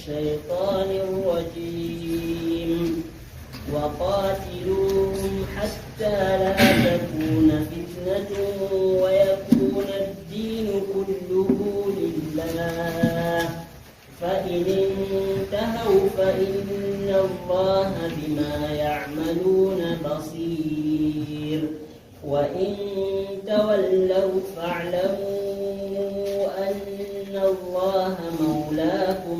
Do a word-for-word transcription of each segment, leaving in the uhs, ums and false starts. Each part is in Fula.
الشيطان الرجيم. وقاتلوهم حتى لا تكون فتنة ويكون الدين كله لله، فإن انتهوا فإن الله بما يعملون بصير. وإن تولوا فاعلموا أن الله مولاكم،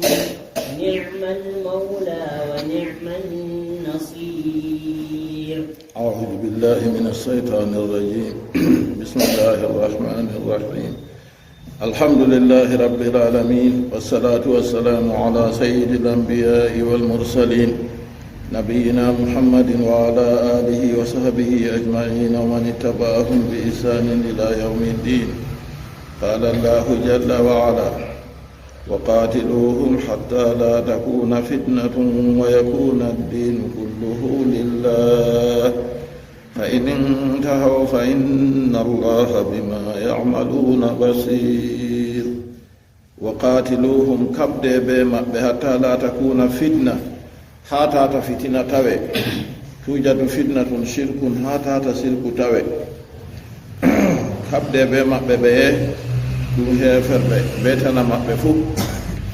نعم المولى ونعم النصير. أعوذ بالله من الشيطان الرجيم. بسم الله الرحمن الرحيم. الحمد لله رب العالمين، والصلاة والسلام على سيد الأنبياء والمرسلين، نبينا محمد وعلى آله وصحبه أجمعين ومن اتبعهم بإحسان إلى يوم الدين. قال الله جل وعلا: وقاتلوهم حتى لا تكون فتنة ويكون الدين كله لله، فإن انتهوا فإن الله بما يعملون بصير. وقاتلوهم، kaɓdee bee maɓɓe, حتى لا تكون فتنة, haa tata fitina tawe. توجد فتنة شرك, haa tata sirku tawe. Kaɓdee bee maɓɓe ɓe ɗum heeferɓe, bee tana maɓɓe fuu,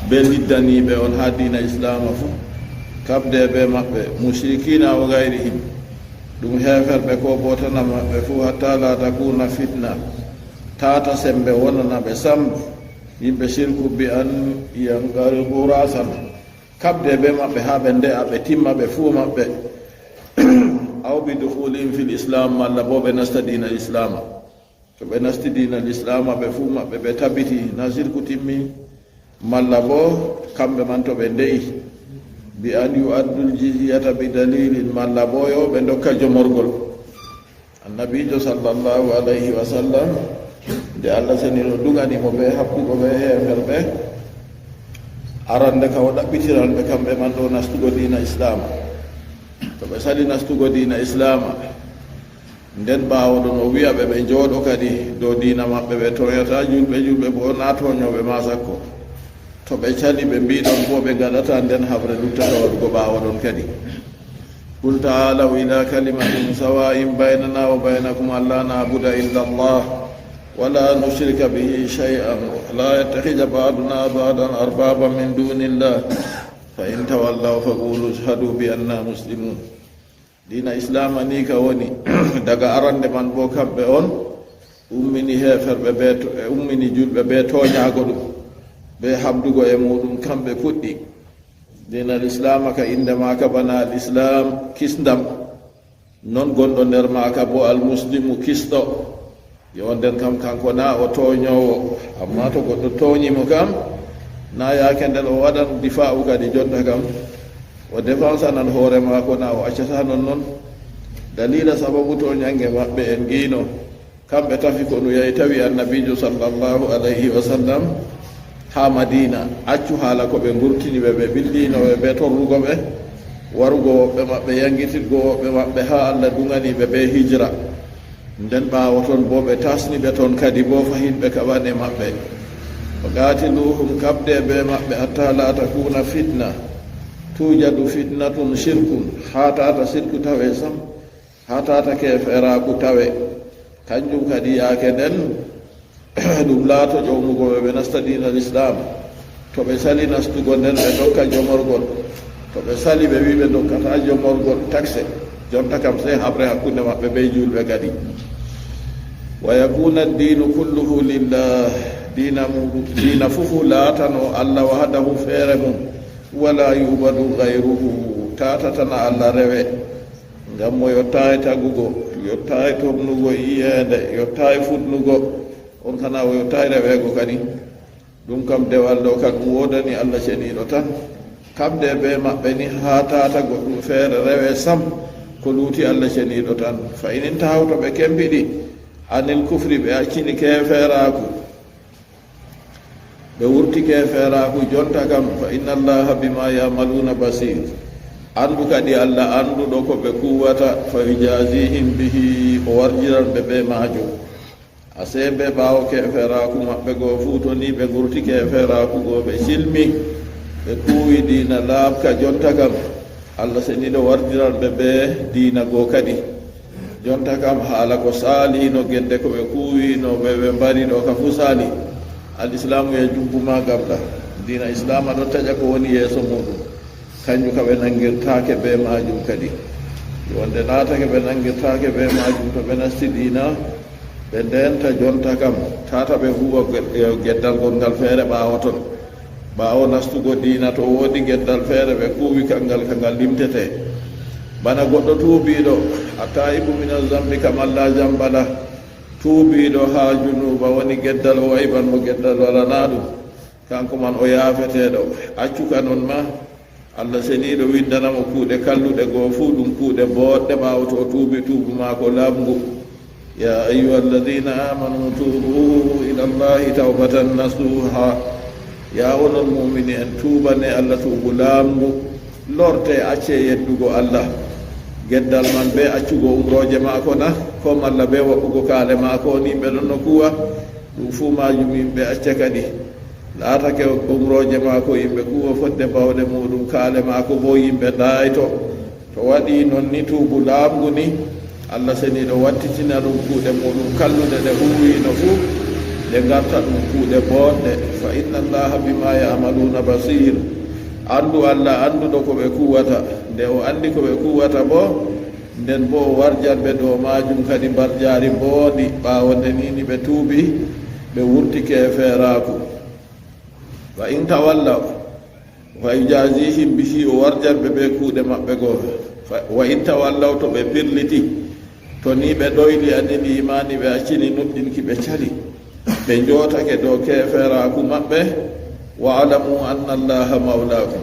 bee liddaniiɓe on haa diina Islaama fuu. Kaɓdee bee maɓɓe, مشركين وغيرهم, ɗum heeferɓe koo boo tana maɓɓe fuu, حتى لا تكون فتنة, tata semmbe wonana ɓe sam. Yimɓe sirku, بأن ينقلبوا رأسا, kaɓdee bee maɓɓe haa ɓe nde'a, ɓe timma, ɓe fuu maɓɓe. أو بدخولهم في الإسلام, malla boo ɓe nasta diina Islaama. To ɓe nasti diina Islaama, ɓe fuu maɓɓe ɓe tabiti, na sirku timmi, malla boo kamɓe man to ɓe nde'i. بأن يؤدوا الجزية بدليل, malla boo yo ɓe ndokka jomorgol. Annabiijo sallallahu alayhi wa sallam, nde Allah seniiɗo duŋani mo bee haɓdugo bee heeferɓe, arande ka o ɗaɓɓitiran ɓe kamɓe man ɗo nastugo diina Islaama. To ɓe sali nastugo diina Islaama, nden ɓaawo ɗon o wi'a ɓe ɓe njooɗo kadi dow diina maɓɓe, ɓe tooñataa juulɓe, juulɓe boo naa tooñooɓe ma sakko. To ɓe cali, ɓe mbi'i ɗon boo ɓe ngaɗataa, nden haɓre luttata waɗugo ɓaawo ɗon kadi. قل تعالوا إلى كلمة سواء بيننا وبينكم ألا نعبد إلا الله ولا نشرك به شيئا ولا يتخذ بعضنا بعضا أربابا من دون الله فإن تولوا فقولوا اشهدوا بأننا مسلمون. Diina Islaama ni ka woni, daga arande man boo kamɓe on ummini heeferɓe bee to-, e ummini juulɓe bee tooñaago ɗum, bee haɓdugo e muuɗum kamɓe puɗɗi. Diina Islaama ka innde maaka bana Al-Islaam, kisndam, non gonɗo nder maaka boo Al-Muslimu, kisɗo. Yo nden kam kanko na o tooñoowo, ammaa to goɗɗo tooñi mo kam, na yaake nden o waɗan difaa'u kadi jonta kam, o defansanan hoore maako na o accataa non non. Daliila sababu tooñannge maɓɓe en ngiino, kamɓe tafi konu yahi tawi Annabiijo sallallahu alayhi wa sallam haa Madiina, accu haala ko ɓe ngurtini ɓe, ɓe ɓilliino ɓe bee torrugo ɓe, warugo woɓɓe maɓɓe, yaŋgititgo woɓɓe maɓɓe haa Allah duŋani ɓe bee hijra. Nden ɓaawo ton boo ɓe taasni ɓe ton kadi boo fahin ɓe kaɓane maɓɓe. وقاتلوهم, kaɓdee bee maɓɓe, حتى لا تكون فتنة, توجد فتنة شرك, haa tata sirku tawe sam, haa tata keeferaaku tawe. Kanjum kadi yaake nden ɗum laato ƴownugo ɓe, ɓe nasta diina Lislaam. To ɓe sali nastugo nden, ɓe ndokka jomorgol. To ɓe sali, ɓe wi'i ɓe ndokkataa jomorgol takse. Jonta kam sey haɓre hakkunde maɓɓe bee juulɓe kadi. ويكون الدين كله لله, diina mum, diina fuu fuu laatano Allah wahdahu, feere mum. ولا يعبد غيره, tata tana Allah rewe. Ngam mo yottaay tagugo, yottaay tornugo iyeende, yottaay fuɗnugo, on kana o yottaay reweego kadi. Ɗum kam dewal ɗo kan ɗum woodani Allah ceniiɗo tan. Kaɓdee bee maɓɓe ni haa tata goɗɗum feere rewe sam, ko luuti Allah ceniiɗo tan. فإن انتهوا, to ɓe kembiɗi, عن الكفر, ɓe accini keeferaaku, ɓe wurti keeferaaku jonta kam, فإن الله بما يعملون بصير. Anndu kadi Allah annduɗo ko ɓe kuuwata, فيجازيهم به, o warjiran ɓe bee maajum. Asee bee ɓaawo keeferaaku maɓɓe goo fuu, to ni ɓe ngurti keeferaaku goo, ɓe cilmi, Ɓe kuuwi diina laaɓka, jonta kam, Allah seniiɗo warjiran ɓe bee diina goo kadi. Jonta kam, haala ko saalino gedde ko ɓe kuuwino, ɓe, ɓe mbari ɗo ka fuu saali. Al Islaamu ya jubbu ma gabɗa. Diina Islaama ɗo taƴa ko woni yeeso muuɗum. Kanjum ka ɓe nanngirtaake bee maajum kadi. Wonde laatake ɓe nanngirtaake bee maajum to ɓe nasti diina, ɓe ndeenta jonta kam, tata ɓe huuwa ge-, geddal gonngal feere ɓaawo ton. Ɓaawo nastugo diina, to woodi geddal feere ɓe kuuwi, kanngal, kanngal limtete. Bana goɗɗo tuubiiɗo, attaa'ibu mina zambi kaman laa zamba lah, tuubiiɗo haa junuuba woni geddal, o ayban mo geddal walanaa ɗum. Kanko man o yaafeteeɗo. Accu ka non ma, Allah seniiɗo winndana mo kuuɗe kalluɗe goo fuu, ɗum kuuɗe booɗɗe, ɓaawo to o tuubi tuubu maako laaɓngu. يا أيها الذين آمنوا توبوا إلى الله توبة نصوحا. Yaa onon muumini en, tuubane Allah tuubu laaɓngu, lorte, acce yeddugo Allah. Geddal man bee accugo umrooje maako na, ko malla bee waɗugo kaale maako on yimɓe ɗon no kuuwa? Ɗum fuu maajum yimɓe acca kadi. Laatake umrooje maako yimɓe kuuwa fodde baawɗe muuɗum, kaale maako boo yimɓe ndaayto. To waɗi non ni, tuubu laaɓngu ni, Allah seniiɗo wattitina ɗum kuuɗe muuɗum kalluɗe ɗe huuwiino fuu, ɗe ngarta ɗum kuuɗe booɗɗe. فإن الله بما يعملون بصير. Anndu Allah, annduɗo ko ɓe kuuwata. Nde o anndi ko ɓe kuuwata boo, nden boo o warjan ɓe dow maajum kadi mbarjaari mboondi, ɓaawo nde ni ni ɓe tuubi, ɓe wurti keefeeraaku. وإن تولوا فيجازيهم به, o warjan ɓe bee kuuɗe maɓɓe goo. Fa-, وإن تولوا, to ɓe pirliti, to ni ɓe ɗoyli anil iimaani, ɓe accini nuɗɗinki, ɓe cali, ɓe njootake dow keefeeraaku maɓɓe, واعلموا أن الله مولاكم.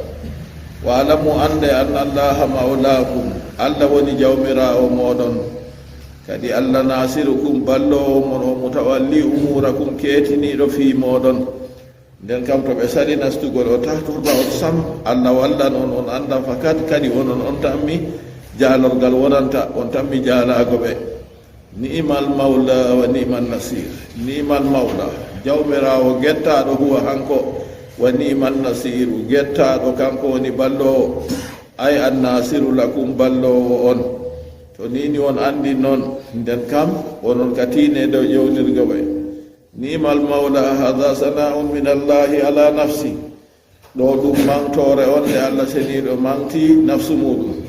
واعلموا, annde, أن الله مولاكم, Allah woni Jawmiraawo mooɗon. Kadi Allah ناصركم, balloowo mon, o متولي أموركم, keetiniiɗo fii mooɗon. Nden kam, to ɓe sali nastugol, o tahtorta on sam, Allah wallan on, on annda fakat, kadi onon on tammi jaalorgal wonanta, on tammi jaalaago ɓe. نعم المولى ونعم النصير. نعم المولى, Jawmiraawo gettaaɗo huwa hanko, ونعم النصير, gettaaɗo kanko woni balloowo, أي الناصر لكم, balloowo on. To ni ni on anndi non, nden kam, onon ka tiine dow ƴeewnirgo ɓe. نعم المولى, هذا ثناء من الله على نفسه. Ɗo ɗum maŋgtoore on nde Allah seniiɗo maŋgti nafsu muuɗum.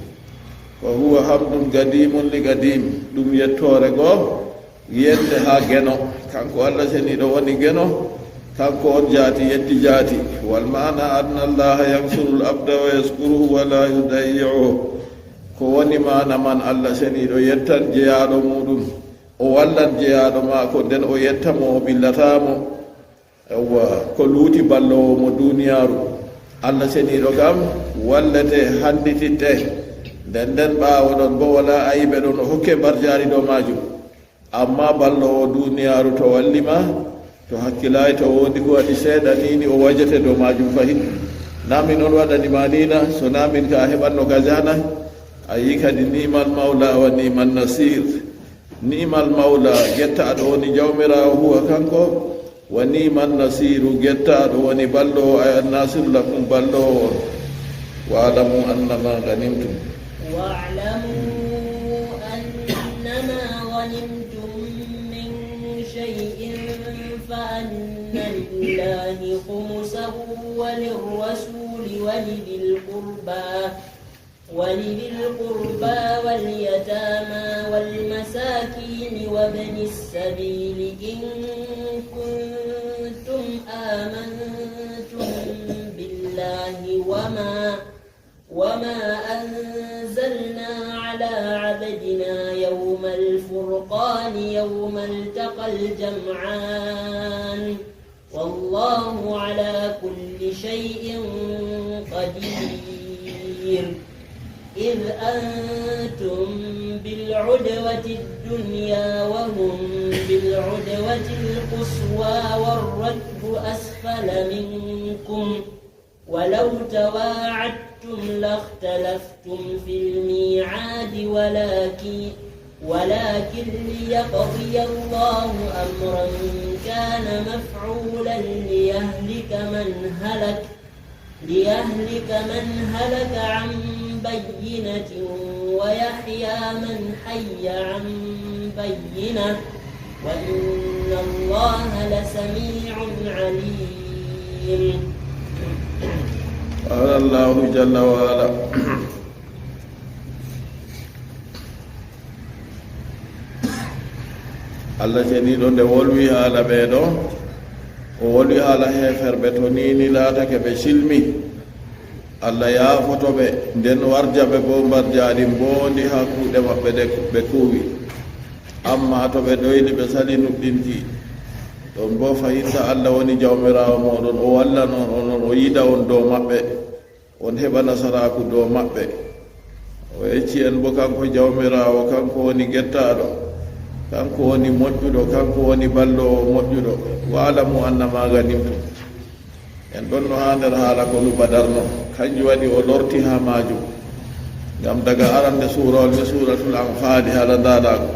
وهو حمد قديم لقديم, ɗum yettoore goo yettoore haa Geno. Kanko Allah seniiɗo woni Geno, kanko on jaati yetti jaati. والمعنى أن الله ينصر العبد ويذكره ولا يضيعه. Ko woni maana man, Allah seniiɗo yettan jeyaaɗo muuɗum, o wallan jeyaaɗo maako, nden o yetta mo, o ɓillataa mo. Yawwa, ko luuti balloowo mo duniyaaru. Allah seniiɗo kam wallete, hanndititte. Nden nden ɓaawo ɗon boo walaa ayibe, ɗon o hokke mbarjaari dow maajum. Ammaa balloowo duniyaaru to walli ma, to hakkilaay, to woodi ko waɗi seeɗa, ni ni o wajete dow maajum fahin. Naa min on waɗani ma ni na, so naa min ka a heɓanno ka jana. A yi'i kadi, نعم المولى ونعم النصير. نعم المولى, gettaaɗo woni Jawmiraawo, هو kanko, ونعم النصير, gettaaɗo woni balloowo, أي الناصر لكم, balloowo on. واعلموا أنما غنمتم. واعلموا أنما غنمتم من شيء فأن لله خمسه وللرسول ولذي القربى ولذي القربى واليتامى والمساكين وابن السبيل إن كنتم آمنتم بالله وما، وما أنزلنا على عبدنا يوم الفرقان يوم التقى الجمعان والله على كل شيء قدير. إذ أنتم بالعدوة الدنيا وهم بالعدوة القصوى والركب أسفل منكم ولو تواعدتم لاختلفتم في الميعاد ولكن، ولكن ليقضي الله أمرا كان مفعولا ليهلك من هلك، ليهلك من هلك عن بينة ويحيى من حي عن بينة وإن الله لسميع عليم. قال الله جل وعلا. Allah ceniiɗo nde wolwi haala ɓee ɗoo, o wolwi haala heeferɓe to nii ni laatake ɓe silmi. Allah yaafoto ɓe, nden warja ɓe boo mbarjaari mboondi haa kuuɗe maɓɓe ɗe ɓe kuuwi. Ammaa to ɓe ɗoyli ɓe sali nuɗɗinki, ɗon boo fahinta Allah woni Jawmiraawo mooɗon, o wallan on, onon o yiɗa on dow maɓɓe. On heɓa nasaraaku dow maɓɓe. O yecci en bo kanko Jawmiraawo, kanko woni gettaaɗo, kanko woni moƴƴuɗo, kanko woni balloowo moƴƴuɗo. Wa'lamu annama ganimtum. En ɗonno haa nder haala konu Badar non, kanjum waɗi o lorti haa maajum. Ngam daga arande suurawol ni, Suuratul Anfaali, haala ndaalaagu.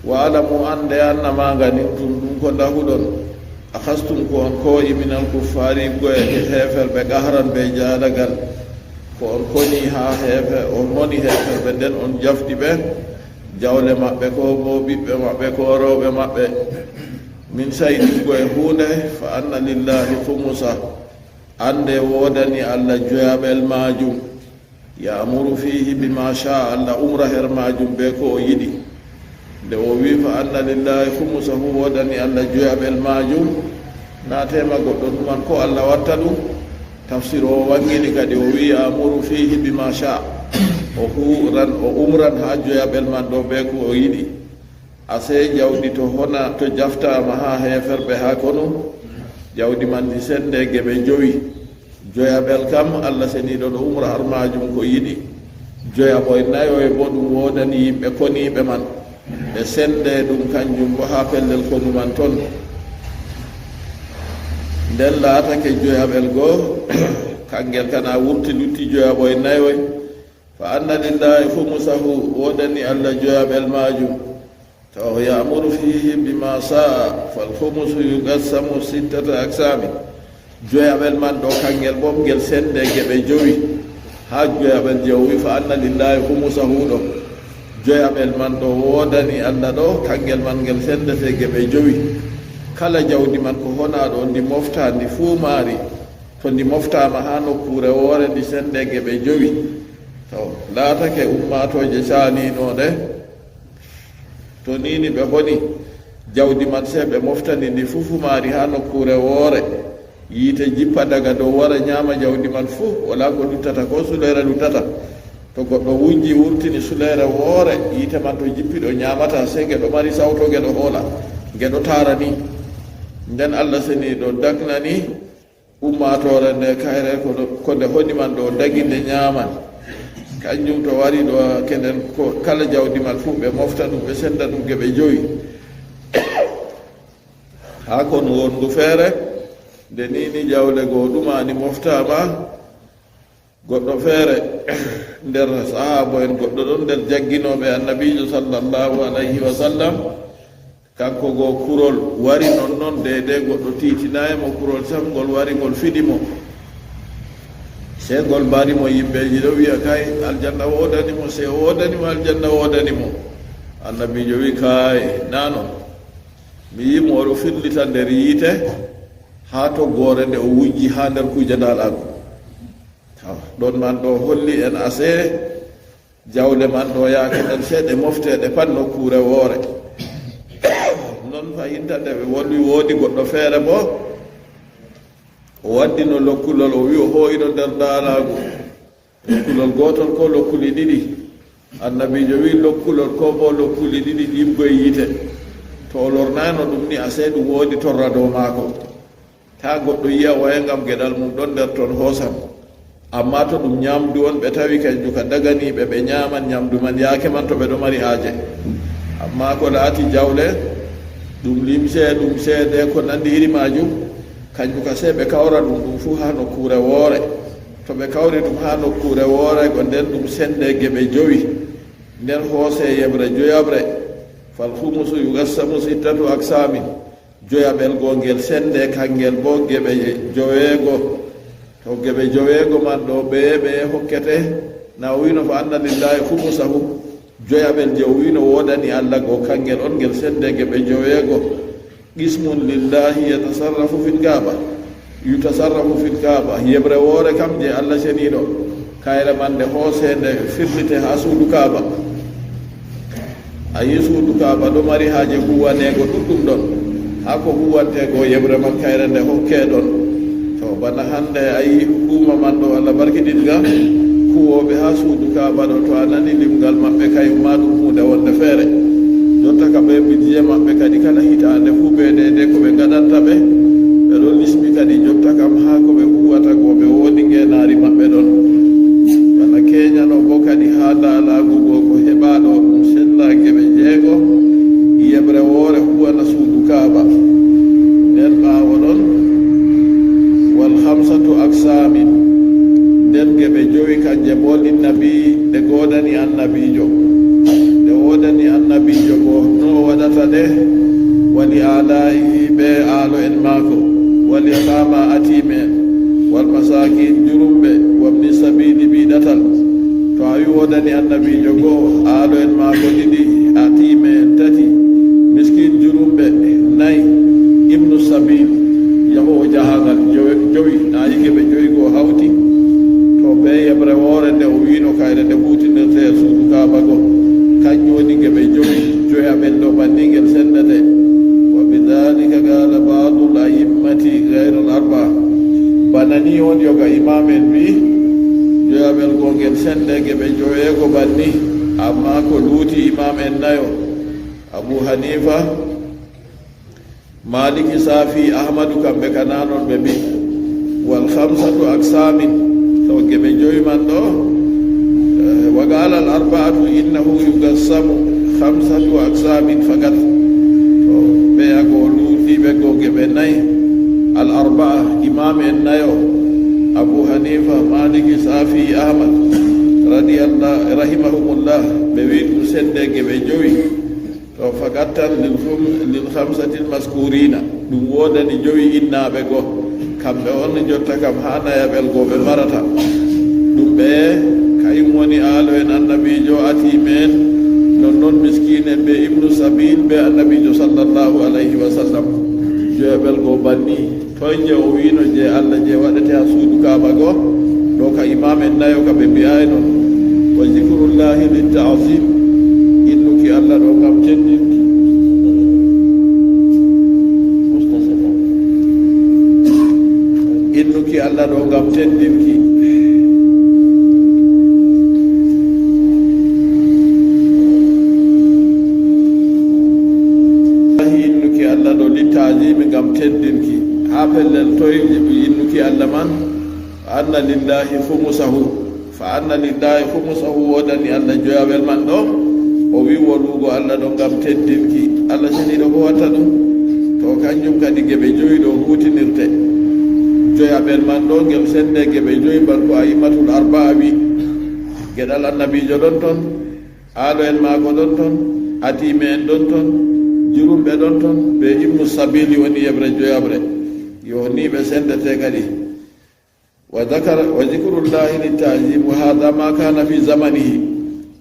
Wa'lamu, annde, annama ganimtum, ɗum ko ndahuɗon. Akhastum, ko on koo'i, minal kuffaari, iggoye heeferɓe, qahran, bee jaalagal. Ko on koni haa heefe, on honi heeferɓe, nden on jafti ɓe, jawle maɓɓe, koo boo ɓiɓɓe maɓɓe, koo rewɓe maɓɓe. Min sey iggoye huunde, fa anna lillaahi khumusa. Annde woodani Allah joyaɓel maajum. Ya'muru fiihi bimaa shaa, Allah umra her maajum bee ko o yiɗi. Nde o wi'i, fa anna lillaahi khumusahu, woodani Allah joyaɓel maajum, na teema goɗɗo numan ko Allah watta ɗum. Tafsir o wanngini kadi, o wi'i, ya'muru fiihi bimaa shaa, o huuran, o umran haa joyaɓel man ɗo bee ko o yiɗi. Asee jawdi to hona, to jaftaama haa heeferɓe haa konu, jawdi man ndi sende geɓe jowi. Joyaɓel kam, Allah seniiɗo ɗo umra har maajum ko yiɗi. Joyaɓoy nayoy boo ɗum woodani yimɓe koniiɓe man. Ɓe sende ɗum kanjum boo haa pellel konu man ton. Nden laatake joyaɓel goo, kangel kana wurti lutti joyaɓoy nayoy. Fa anna lillaahi khumusahu, woodani Allah joyaɓel maajum. To, ya'muru fiihi bimaa shaa, fal khumusu yuqassamu sittata aqsaamin. Joyaɓel man ɗo, kangel boo ngel sende geɓe jowi. Haa joyaɓel je o wi'i, fa anna lillaahi khumusahu ɗo. Joyaɓel man ɗo woodani Allah ɗo, kangel man ngel sendete geɓe jowi. Kala jawdi man ko honaa ɗo, ndi mofta, ndi fuu maari. To ndi moftaama haa nokkuure woore, ndi sende geɓe jowi. To, laatake ummaatooje caaniinooɗe. To nii ni ɓe honi jawdi man, sey ɓe moftani ndi fuu, fuu maari haa nokkuure woore. Yiite jippa daga dow, wara nyaama jawdi man fuu, walaa ko luttata, koo suleere luttata. To goɗɗo wunji, wurtini suleere woore, yiite man to jippi ɗo nyaamata, sey nge ɗo mari sawto, nge ɗo hoola, nge ɗo taara ni. Nden Allah seniiɗo dagnani ummaatoore nde kayre ko ɗo, ko nde honi man ɗo dagi, nde nyaaman. Kanjum to wari ɗo, kenen ko kala jawdi man fuu ɓe mofta ɗum, ɓe senda ɗum geɓe jowi. Haa konu wonngu feere, nde nii ni jawle goo ɗumaani moftaama, goɗɗo feere nder sahaabo'en, goɗɗo ɗon nder jagginooɓe Annabiijo sallallahu alayhi wa sallam, kanko goo kurol wari non non, deydey goɗɗo tiitinaay mo, kurol sam ngol wari ngol fiɗi mo. Sey ngol mbari mo, yimɓeeji ɗo wi'a, kay, aljanna woodani mo, sey woodani mo, aljanna woodani mo. Annabiijo wi'i, kay, naa non. Mi yi'i mo o ɗo firlita nder yiite, haa toggoore nde o wujji haa nder kuuje ndaalaagu. Tawa, ɗon man ɗo holli en asee jawle man ɗo yaake nden sey ɗe mofte ɗe pat nokkuure woore. Non fahinta nde ɓe wolwi, woodi goɗɗo feere boo, o waddino lokkulol, o wi'i o hoo'ino nder ndaalaagu. Lokkulol gootol ko lokkuli ɗiɗi. Annabiijo wi'i lokkulol ko boo lokkuli ɗiɗi ɗiɓgo e yiite. To o lornaayno ɗum ni, asee ɗum woodi torra dow maako. Taa goɗɗo yi'a waye ngam geɗal mum ɗon nder ton hoosan. Ammaa to ɗum nyaamdu on ɓe tawi, kanjum ka daganiiɓe, ɓe nyaaman nyaamdu man yaake man to ɓe ɗo mari haaje. Ammaa ko laati jawle, ɗum limse, ɗum ceede, ko nanndi iri maajum, kanjum ka sey ɓe kawra ɗum, ɗum fuu haa nokkuure woore. To ɓe kawri ɗum haa nokkuure woore go, nden ɗum sende geɓe jowi. Nden hoose yeɓre joyaɓre. Fal khumusu yuqassamu sittatu aqsaamin. Joyaɓel goo ngel sende, kangel boo geɓe joweego. To geɓe joweego man ɗo, ɓeye ɓeye hokkete? Na o wi'no, "Fa anna lillahi khumusahu." Joyaɓel je o wi'no woodani Allah go, kangel on ngel sende geɓe joweego. Qismun lillahi yatasarrafu fil Kaaba. Yutasarrafu fil Kaaba. Yeɓre woore kam je Allah ceniiɗo. Kayre man nde hoose nde firlite haa suudu Kaaba. A yi suudu Kaaba ɗo mari haaje huwaneego ɗuɗɗum ɗon. Haa ko huwante go yeɓre man kayre nde hokke ɗon. To bana hande a yi hukuma man ɗo Allah barkiɗinga, huwooɓe haa suudu Kaaba ɗo, to a nani limgal maɓɓe kayum ma ɗum huunde wonde feere. Jotta ka be budget maɓɓe kadi kala hitaande fuu be deydey ko ɓe ngaɗanta ɓe. Ɓe ɗon lismi kadi jotta kam haa ko ɓe huwata go ɓe woodi ngeenaari maɓɓe ɗon. Bana kenyano bo kadi haa ndaalaagu go ko heɓa ɗo ɗum senda geɓe jeego, yeɓre woore huwana suudu Kaaba. Nden ɓaawo ɗon, wal khamsatu aqsamin, nden geɓe jowi kanje bo linnabi ɗe goodani annabiijo. Ɗe woodani annabiijo go no o waɗata ɗe, wali alaa'ihi ɓe aalo en maako, wal yataama atiime'en, wal masaakin jurumɓe, wabni sabiili bi ɗatal. To a wi woodani annabiijo go'o, aalo en maako ɗiɗi, atiime'en tati, miskin jurumɓe nayi, ibnu sabiil, yahoowo jahaangal jowe-, jowi, na yi geɓe jowi go hawti. To be yeɓre woore nde o wi'no kayre nde huutinirte e suudu Kaaba go, kanjum woni geɓe jowi, joyaɓel ɗo banni ngel sendete. Wa bidhalika qala ba'dul a'immati ghayrul arba'a. Bana ni woni yoga imam en wi, joyaɓel go ngel sende geɓe joweego banni, amma ko luuti imam en nayo, Abu Hanifa, Maliki, Safi, Ahmadu, kamɓe ka nanon ɓe mbi, wal khamsatu aqsamin, to geɓe jowi man ɗo, eh, wa qala al arba'atu innahu yuqassamu khamsatu aqsamin faqat. To ɓeya go luutiɓe go geɓe nayi, al arba'a, imam en nayo, Abu Hanifa, Maliki, Safi, Ahmad, radiyallah-, rahimahumullah, ɓe wi ɗum sende geɓe jowi. To faqat tan lil khum-, lil khamsatil maskurina, ɗum woodani jowi innaaɓe go. Kamɓe on jotta kam haa nayaɓel go ɓe marata. Ɗum ɓe, kayum woni aalo en annabiijo, atiime'en, non non miskiin'en ɓe ibnu sabiil ɓe annabiijo sallallahu alayhi wa sallam. Joyaɓel go banni. Toy je o wi'no je Allah je waɗete haa suudu Kaaba go? Ɗo ka imam en nayo ka ɓe mbi'ayno. Wa zikrullahi lit ta'zim. Innuki Allah ɗo ngam teddinki. Innuki Allah ɗo ngam teddinki. Innuki Allah ɗo lit ta'zimi ngam teddinki. Haa pellel toy innuki Allah man? Fa anna lillahi khumusahu. Fa anna lillahi khumusahu, woodani Allah joyaɓel man ɗo. O wi wolugo Allah ɗo ngam teddinki. Allah ceniiɗo ko watta ɗum. To kanjum kadi geɓe jowi ɗo huutinirte. Joyaɓel man ɗo ngel sende geɓe jowi bana ko a'immatul arba'a wi. Geɗal annabiijo ɗon ton, aalo en maako ɗon ton, atiime'en ɗon ton, jurumɓe ɗon ton, be ibnu sabili woni yeɓre joyaɓre. Yo ni ɓe sendete kadi. Wa dhakara, wa zikrullahi lit ta'zim, wa hadha ma kana fi zamanihi.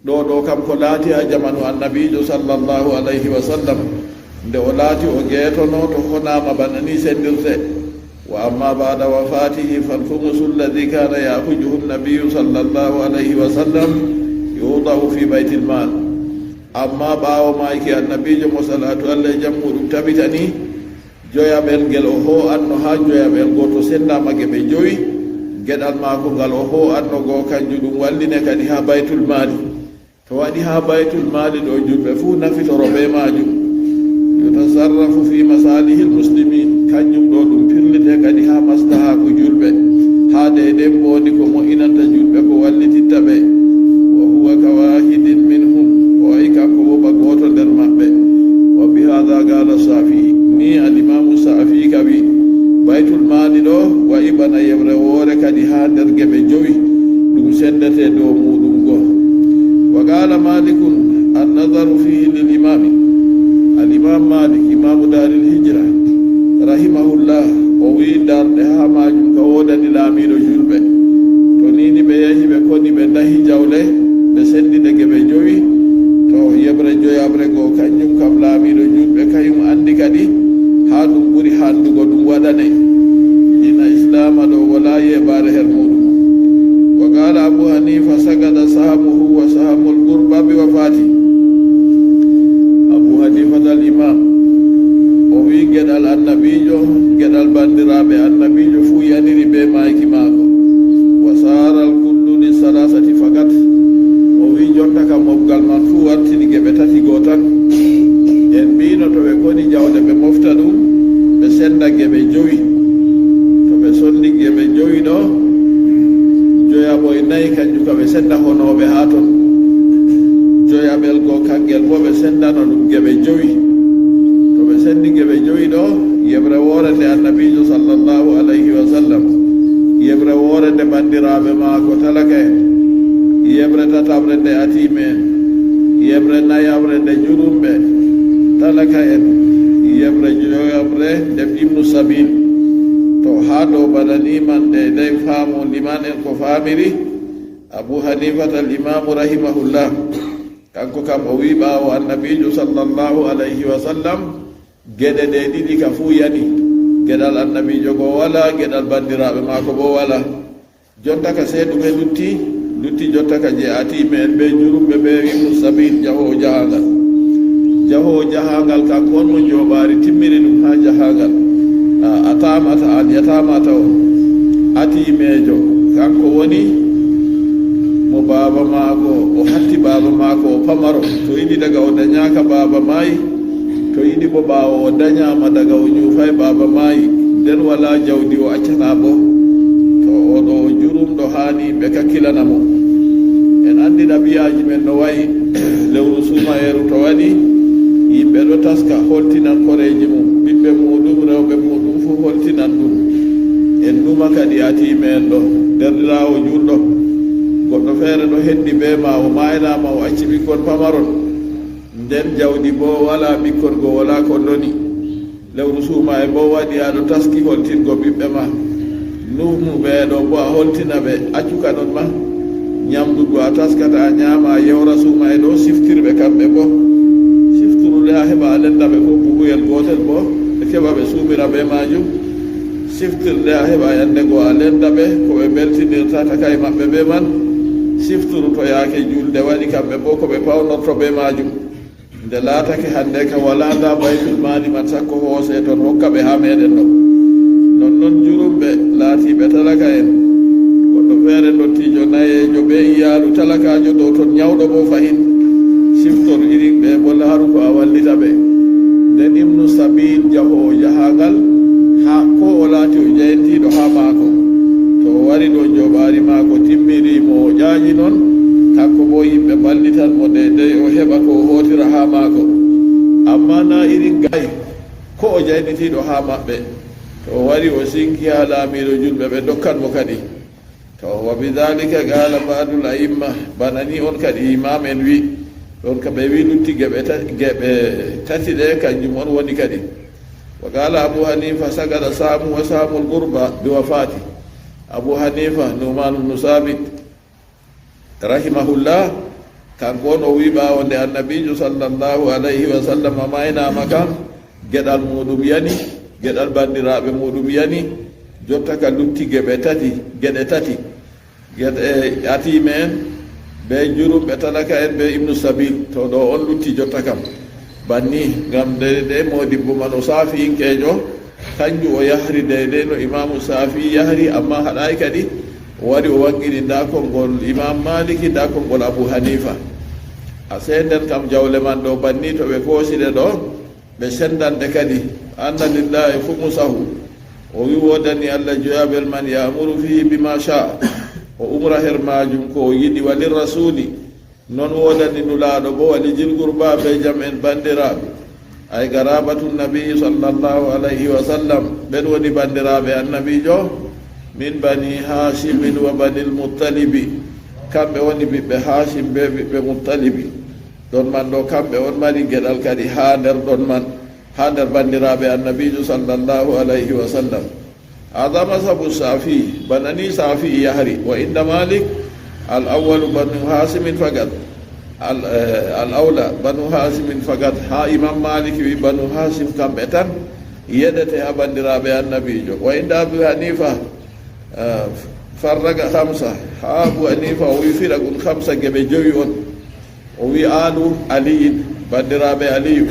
Ɗo ɗo kam ko laati haa jamanu annabiijo sallallahu alayhi wa sallam. Nde o laati o geetonooto honaama bana ni sendirte. Wa amma ba'da wafatihi fal khumusu alladhi kana ya'khuzuhu an-nabiyyu sallallahu alayhi wa sallam yuda'u fi baytil mal. Amma ɓaawo maayki annabiijo mo salaatu Allah e jam muuɗum tabitani, joyaɓel ngel o hoo'anno haa joyaɓel go to sendaama geɓe jowi, geɗal maako ngal o hoo'anno go kanjum ɗum walline kadi haa baytul maali. To waɗi haa baytul maali ɗo julɓe fuu nafitoro bee maajum. Yutasarrafu fi masalihil muslimin, kanjum ɗo ɗum firlite kadi haa maslahaaku julɓe, haa deydey mbondi ko mo'inanta julɓe ko wallititta ɓe. Wa huwa ka wahidin minhum, o wa'i kanko wo ba gooto nder maɓɓe. Wa bi hadha qala Shafi'i, ni al imamu Shafi'i ka wi, baytul maali ɗo wa'i bana yeɓre woore kadi haa nder geɓe jowi, ɗum sendete dow muuɗum go. Wa qala Malikun, an-nazaru fihi lil imami. Al imam Malik, imamu daril hijra, rahimahullah, O wi'i, darɗe haa maajum ka woodani laamiiɗo juulɓe. To ni ni ɓe yahi ɓe koni ɓe ndahi jawle, ɓe senndi ɗe geɓe jowi. To yeɓre joyaɓre go, kanjum kam laamiiɗo juulɓe kayum anndi kadi, haa ɗum ɓuri hanndugo ɗum waɗane. Ina Islaama ɗo walaa yeeɓaare her muuɗum. Wa qaala Abu Hanifa, sagada sahmuhu wa sahmul gurba bi wafaati. Abu Hanifata al imam, o wi'i geɗal annabiijo, geɗal banndiraaɓe annabiijo fuu yaniri bee maayki maako. Wa saara al kullu li salasati fakat. O wi'i jonta kam mobgal man fuu wartini geɓe tati go tan. En mbiino to ɓe koni jawle ɓe mofta ɗum, ɓe sennda geɓe jowi. To ɓe sonndi geɓe jowi ɗo, joyaɓoy nayi kanjum ka ɓe sennda honooɓe haa ton. Joyaɓel go kangel boo ɓe senndano ɗum geɓe jowi. To ɓe senndi geɓe jowi ɗo, yeɓre woore nde annabiijo sallallahu alayhi wa sallam, yeɓre woore nde banndiraaɓe maako talaka en, yeɓre tataɓre nde atiime en, yeɓre nayaɓre nde jurumɓe talaka en, yeɓre joyaɓre nde ibnu sabil. To haa ɗo bana ni man deydey faamu liman en ko faamiri, Abu Hanifata al imaamu rahimahullah, kanko kam o wi'i ɓaawo annabiijo sallallahu alayhi wa sallam, geɗe ɗe ɗiɗi ka fuu yani. Geɗal annabiijo go walaa, geɗal banndiraaɓe maako boo walaa. Jonta ka sey ɗume lutti, lutti jonta ka je atiime en bee jurumɓe bee ibnu sabil, jahoowo jahaangal. Jahoowo jahaangal kanko on mo jooɓaari timmiri ɗum haa jahaangal. A, a tamata, an yatama taw. Atiimeejo, kanko woni mo baaba maako, o hatti baaba maako, o pamaro. To yiɗi daga o dañaaka baaba maayi, to yiɗi bo ɓaawo o dañaama daga o ñuufaay baaba maayi, nden walaa jawdi o accata bo. To o ɗo jurumɗo haani ɓe kakkilana mo. En anndi ɗabi'aaji men no wa'i. Lewru suumayeeru to waɗi, yimɓe ɗo taska holtinan koreeji mum, ɓiɓɓe muuɗum, rewɓe muuɗum fuu holtinan ɗum. En numa kadi atiime en ɗo, deerɗiraawo juulɗo. Goɗɗo feere ɗo hendi bee ma, o maaynaama, o acci ɓikkon pamaron. Nden jawdi boo walaa, ɓikkon go walaa ko ndoni. Lewru suumaye boo waɗi, a ɗo taski holtingo ɓiɓɓe ma. Nuhnu ɓe ɗo boo, a holtina ɓe, accu ka non ma. Nyamdu go a taskata, a nyaama, a yewra suumaye ɗo, siftir ɓe kamɓe boo. Siftiru nde a heɓa a lenda ɓe ko buhuyel gootel boo, ɓe keɓa ɓe suumira bee maajum. Siftir nde a heɓa yande go a lenda ɓe ko ɓe mbeltinirta taka e maɓɓe bee man. Siftiru to yaake juulde waɗi, kamɓe boo ko ɓe pawnorto bee maajum. Nde laatake hande ka walaa ndaa baytul maali man sakko hoose ton hokka ɓe haa meɗen ɗo. Nonnon jurumɓe laatiiɓe talaka en. Goɗɗo feere ndottiijo nayeejo bee iyaalu talakaajo ɗo ton nyawɗo boo fahin. Siftor irin ɓe boo laaru ko a wallita ɓe. Nden Ibnu Sabiil jahoowo jahaangal haa ko o laati o jayintiiɗo haa maako. To o wari ɗo jooɓaari maako timmiri mo o ƴaaƴi non, kanko boo yimɓe mballitan mo deydey o heɓa ko o hootira haa maako. Ammaa naa irin gay ko o jaynitiiɗo haa maɓɓe. To o wari o sinki haa laamiiɗo julɓe ɓe ndokkan mo kadi. To wa bidaalika qaala ba'dul a'imma, bana ni on kadi imaam en wi, ɗon ka ɓe wi lutti geɓe ta-, geɓe tati ɗe kanjum on woni kadi. Wa qaala Abu Hanifa sagada saamu wa saamul gurba bi wafaati. Abu Hanifa, Nu'man ibn Saabit, rahimahullah, kanko on o wi ɓaawo nde annabiijo sallallahu alayhi wa sallam maynaama kam, geɗal muuɗum yani, geɗal banndiraaɓe muuɗum yani, jotta ka lutti geɓe tati, geɗe tati. Geɗe atiime en, bee jurumɓe talaka en, bee Ibnu Sabiil, to ɗo on lutti jotta kam. Banni, ngam de, de moodibbo man o saafi'inkeejo, kanjum o yahri deydey no Imaamu Saafi'i yahri, ammaa haɗaay kadi, o wari o waŋgini ndaa konngol Imaam Maaliki, ndaa konngol Abu Hanifa. A sey nden kam jawle man ɗo banni to ɓe koosi ɗe ɗo, ɓe senndan ɗe kadi. Anna lillahi khumusahu. O wi woodani Allah joyaɓel man, ya'muru fihi bima sha'a. O umra her maajum ko o yiɗi, wa lirrasuuli. Non woodani Nulaaɗo boo, wa li zil qurba, bee jam en banndiraaɓe. Ay qarabatu nabi sallallahu alayhi wa sallam, ɓen woni banndiraaɓe annabiijo, min bani Haashimin wa banil Muttalibi. Kamɓe woni ɓiɓɓe Haashim bee ɓiɓɓe Muttalibi. Ɗon man ɗo, kamɓe on mari geɗal kadi haa nder ɗon man, haa nder banndiraaɓe annabiijo sallallahu alayhi wa sallam. Hada mazhabu Safi, bana ni Safi yahri. Wa inda Malik, al awwalu banu Hasimin fakat. Al, eh, al awla banu Hasimin fakat. Ha Imam Malik wi banu Hasim kamɓe tan yeɗete ha bandiraɓe annabijo. Wa inda Abu Hanifa, eh, farraga khamsa. Ha Abu Hanifa o wi firagun khamsa, geɓe jowi on. O wi alu Aliyin, bandiraɓe Aliyu,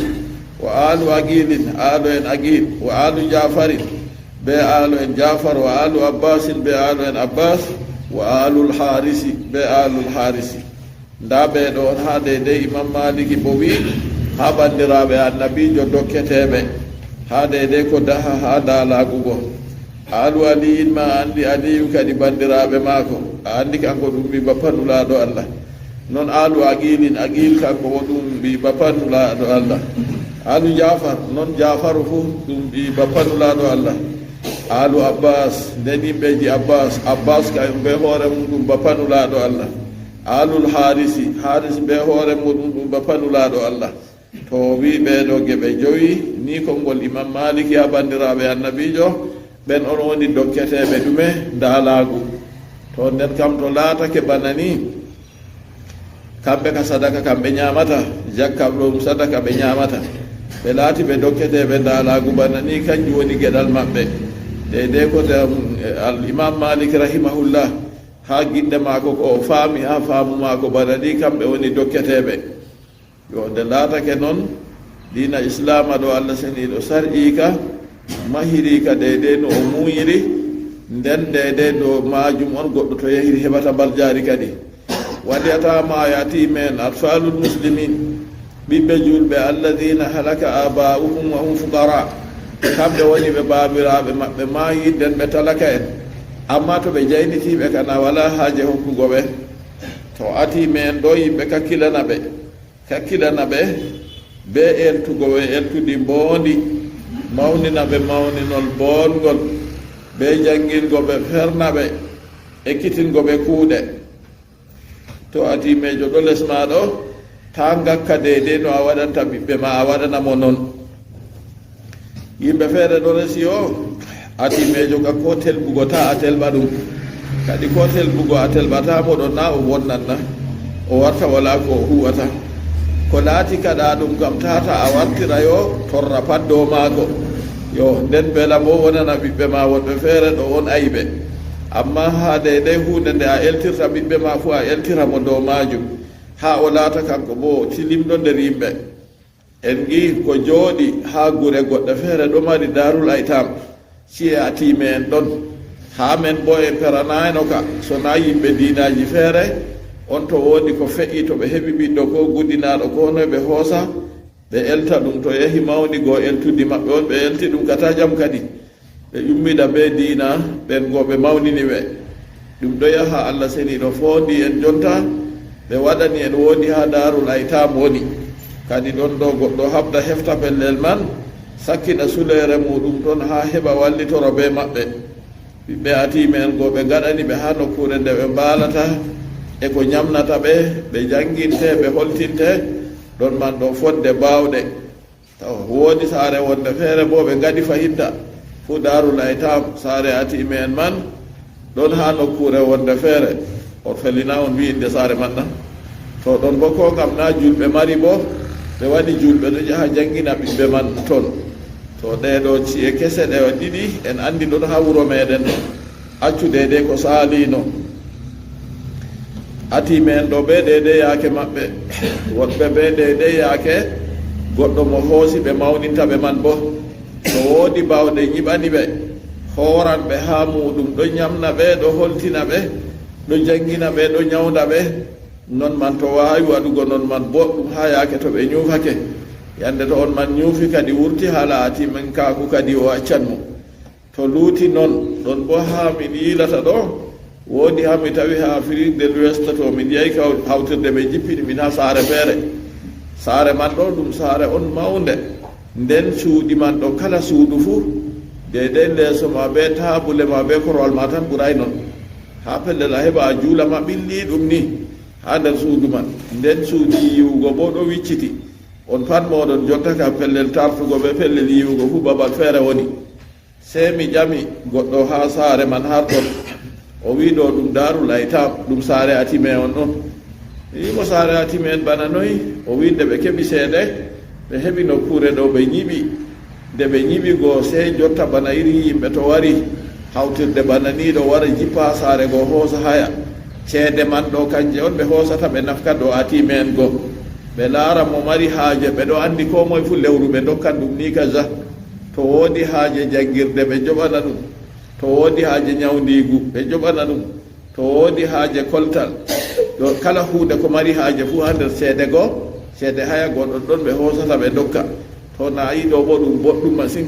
wa alu Aqilin, alu en Aqil, wa alu Jafarin, be alu en Jafar, wa alu Abbasin, be alu en Abbas, wa alul Harisi, be alul Harisi. Nda ɓe ɗo on ha deydey Imam Maliki bo wi ha bandiraɓe annabijo dokketeɓe, ha deydey ko daha ha dalagugo. Alu Aliyin ma a andi Aliyu kadi bandiraɓe mako, a andi kanko ɗum ɓi bappa nulaɗo Allah. Non alu Aqilin, Aqil kanko wo ɗum ɓi bappa nulaɗo Allah. Alu Jafar, non Jafaru fu ɗum ɓi bappa nulaɗo Allah. Alu Abbas, nden yimɓeji Abbas, Abbas kayum be hoore mum ɗum bappa nulaɗo Allah. Alul Harisi, Haris be hoore muɗum ɗum bappa nulaɗo Allah. To o wi ɓeɗo geɓe jowi, ni konngol Imam Maliki ha bandiraɓe annabijo, ɓen on woni dokketeɓe ɗume? Ndalagu. To nden kam to latake bana ni, kamɓe ka sadaka kam ɓe ñamata, jakka ɗum sadaka ɓe ñamata. Ɓe laati ɓe dokketeɓe ndalagu bana ni, kanjum woni geɗal maɓɓe. Deydey ko te, um, al Imam Malik rahimahullah, ha giɗɗe mako ko o faami, ha faamu mako bana ni, kamɓe woni dokketeɓe. Yo nde laatake non, diina Islaama ɗo Allah seniiɗo sar'ii ka, mahirii ka deydey no o muuyiri, nden deydey dow maajum on goɗɗo to yahiri heɓata mbarjaari kadi. Waɗi ataa ma yaati men atfaalul muslimin, ɓiɓɓe juulɓe, alladina halaka abaa'uhum wa hum fuqara, kamɓe woni ɓe baabiraaɓe maɓɓe maayi, nden ɓe talaka en, amma to ɓe jaynitiiɓe kana walaa haaje hokkugo ɓe. To atii men ɗo yimɓe kakkilana ɓe. Kakkilana ɓe, be eltugo ɓe eltudi mboondi, mawnina ɓe mawninol boongol, be janngingo ɓe, ferna ɓe, ekkitingo ɓe kuuɗe. To a tiimeejo ɗo les ma ɗo, taa ngakka deydey no a waɗanta ɓiɓɓe ma, a waɗana mo non. Yimɓe feere ɗo resi o, a tiimeejo ka ko telɓugo, ta a telɓa ɗum. Kadi ko telɓugo a telɓata mo ɗon, na o wonnan na, o warta wala ko o huwata. Ko laati kaɗa ɗum kam, tata a wartira yo torra pat dow maako. Yo, nden bela mo wonana ɓiɓɓe ma wonɓe feere ɗo on ayɓe. Amma haa deydey huunde nde a eltirta ɓiɓɓe ma fu, a eltira mo dow maajum, haa o laata kanko boo tilimɗo nder yimɓe. En ngi'i ko jooɗi haa gure goɗɗe feere ɗo mari Daarul Aytam, ci'e atiime'en ɗon. Haa men boo en peranaayno ka, so naa yimɓe diinaaji feere, on to woodi ko fe'i, to ɓe heɓi ɓiɗɗo koo gudinaaɗo koo noy, ɓe hoosa, ɓe elta ɗum. To yahi mawni go eltudi maɓɓe on, ɓe elti ɗum ka taƴam kadi. Ɓe ƴummida bee diina ɓen go ɓe mawnini ɓe. Ɗum ɗo yaha Allah seniiɗo foondi en jonta, ɓe waɗani en woodi haa Daarul Aytam woni. Kadi ɗon ɗo goɗɗo haɓda hefta pellel man, sakkina suleere muuɗum ton haa heɓa wallitoro bee maɓɓe. Ɓiɓɓe atiime'en go ɓe ngaɗani ɓe haa nokkuure nde ɓe mbaalata e ko nyamnata ɓe, ɓe jannginte, ɓe holtinte, ɗon man ɗo fodde baawɗe. Taw woodi saare wonde feere boo ɓe ngaɗi fahinta. Fuu Daarul Aytam, saare atiime'en man, ɗon haa nokkuure wonde feere. Orfelina on wi'i innde saare man na? To ɗon boo koo ngam naa juulɓe mari boo, ɓe waɗi juulɓe ɗo yaha janngina ɓiɓɓe man ton. To ɗee ɗo ci'e kese ɗe ɗiɗi en anndi ɗon haa wuro meeɗen ɗo. Accu deydey ko saaliino. Atiime'en ɗo bee deydey yaake maɓɓe. Woɗɓe bee deydey yaake goɗɗo mo hoosi ɓe mawninta ɓe man boo. To woodi baawɗe nyiɓani ɓe, hooran ɓe haa muuɗum, ɗo nyamna ɓe, ɗo holtina ɓe, ɗo janngina ɓe, ɗo nyawnda ɓe. Non man to waawi waɗugo non man booɗɗum haa yaake to ɓe nyuufake. Yande to on man nyuufi kadi wurti haala atiimenkaaku kadi o accan mo. To luuti non, ɗon boo haa min yiilata ɗo, woodi haa mi tawi haa Afrik de l'Ouest to min yahi kaw-, hawtirde ɓe jippini min haa saare feere. Saare man ɗo ɗum saare on mawnde. Nden cuuɗi man ɗo kala suudu fuu, deydey leeso ma bee taabule ma bee korowal ma tan ɓuraay non. Haa pellel a heɓa a juula ma ɓilli ɗum ni. Haa nder suudu man. Nden cuuɗi yiwugo boo ɗo wicciti. On pat mooɗon jonta ka pellel tartugo bee pellel yiwugo fuu babal feere woni. Sey mi ƴami goɗɗo haa saare man harɗon. O wi'i ɗo ɗum Daarul Aytam, ɗum saare atime on ɗon. Mi wi'i mo saare atime en bana noy? O wi'i nde ɓe keɓi ceede, ɓe heɓi nokkuure ɗo ɓe nyiɓi. Nde ɓe nyiɓi go, sey jotta bana iri yimɓe to wari hawtirde bana ni ɗo wara jippa saare go hoosa haya. Ceede man ɗo kanje on ɓe hoosata ɓe nafka ɗo atime en go. Ɓe laara mo mari haaje, ɓe ɗo anndi koo moy fuu lewru ɓe ndokkan ɗum ni kaza. To woodi haaje janngirde ɓe joɓana ɗum. To woodi haaje nyawndiigu ɓe joɓana ɗum. To woodi haaje koltal. Ɗo kala huunde ko mari haaje fuu haa nder ceede go, ceede haya go ɗon ɗon ɓe hoosata ɓe ndokka. To na a yi'i ɗo bo ɗum boɗɗum masin.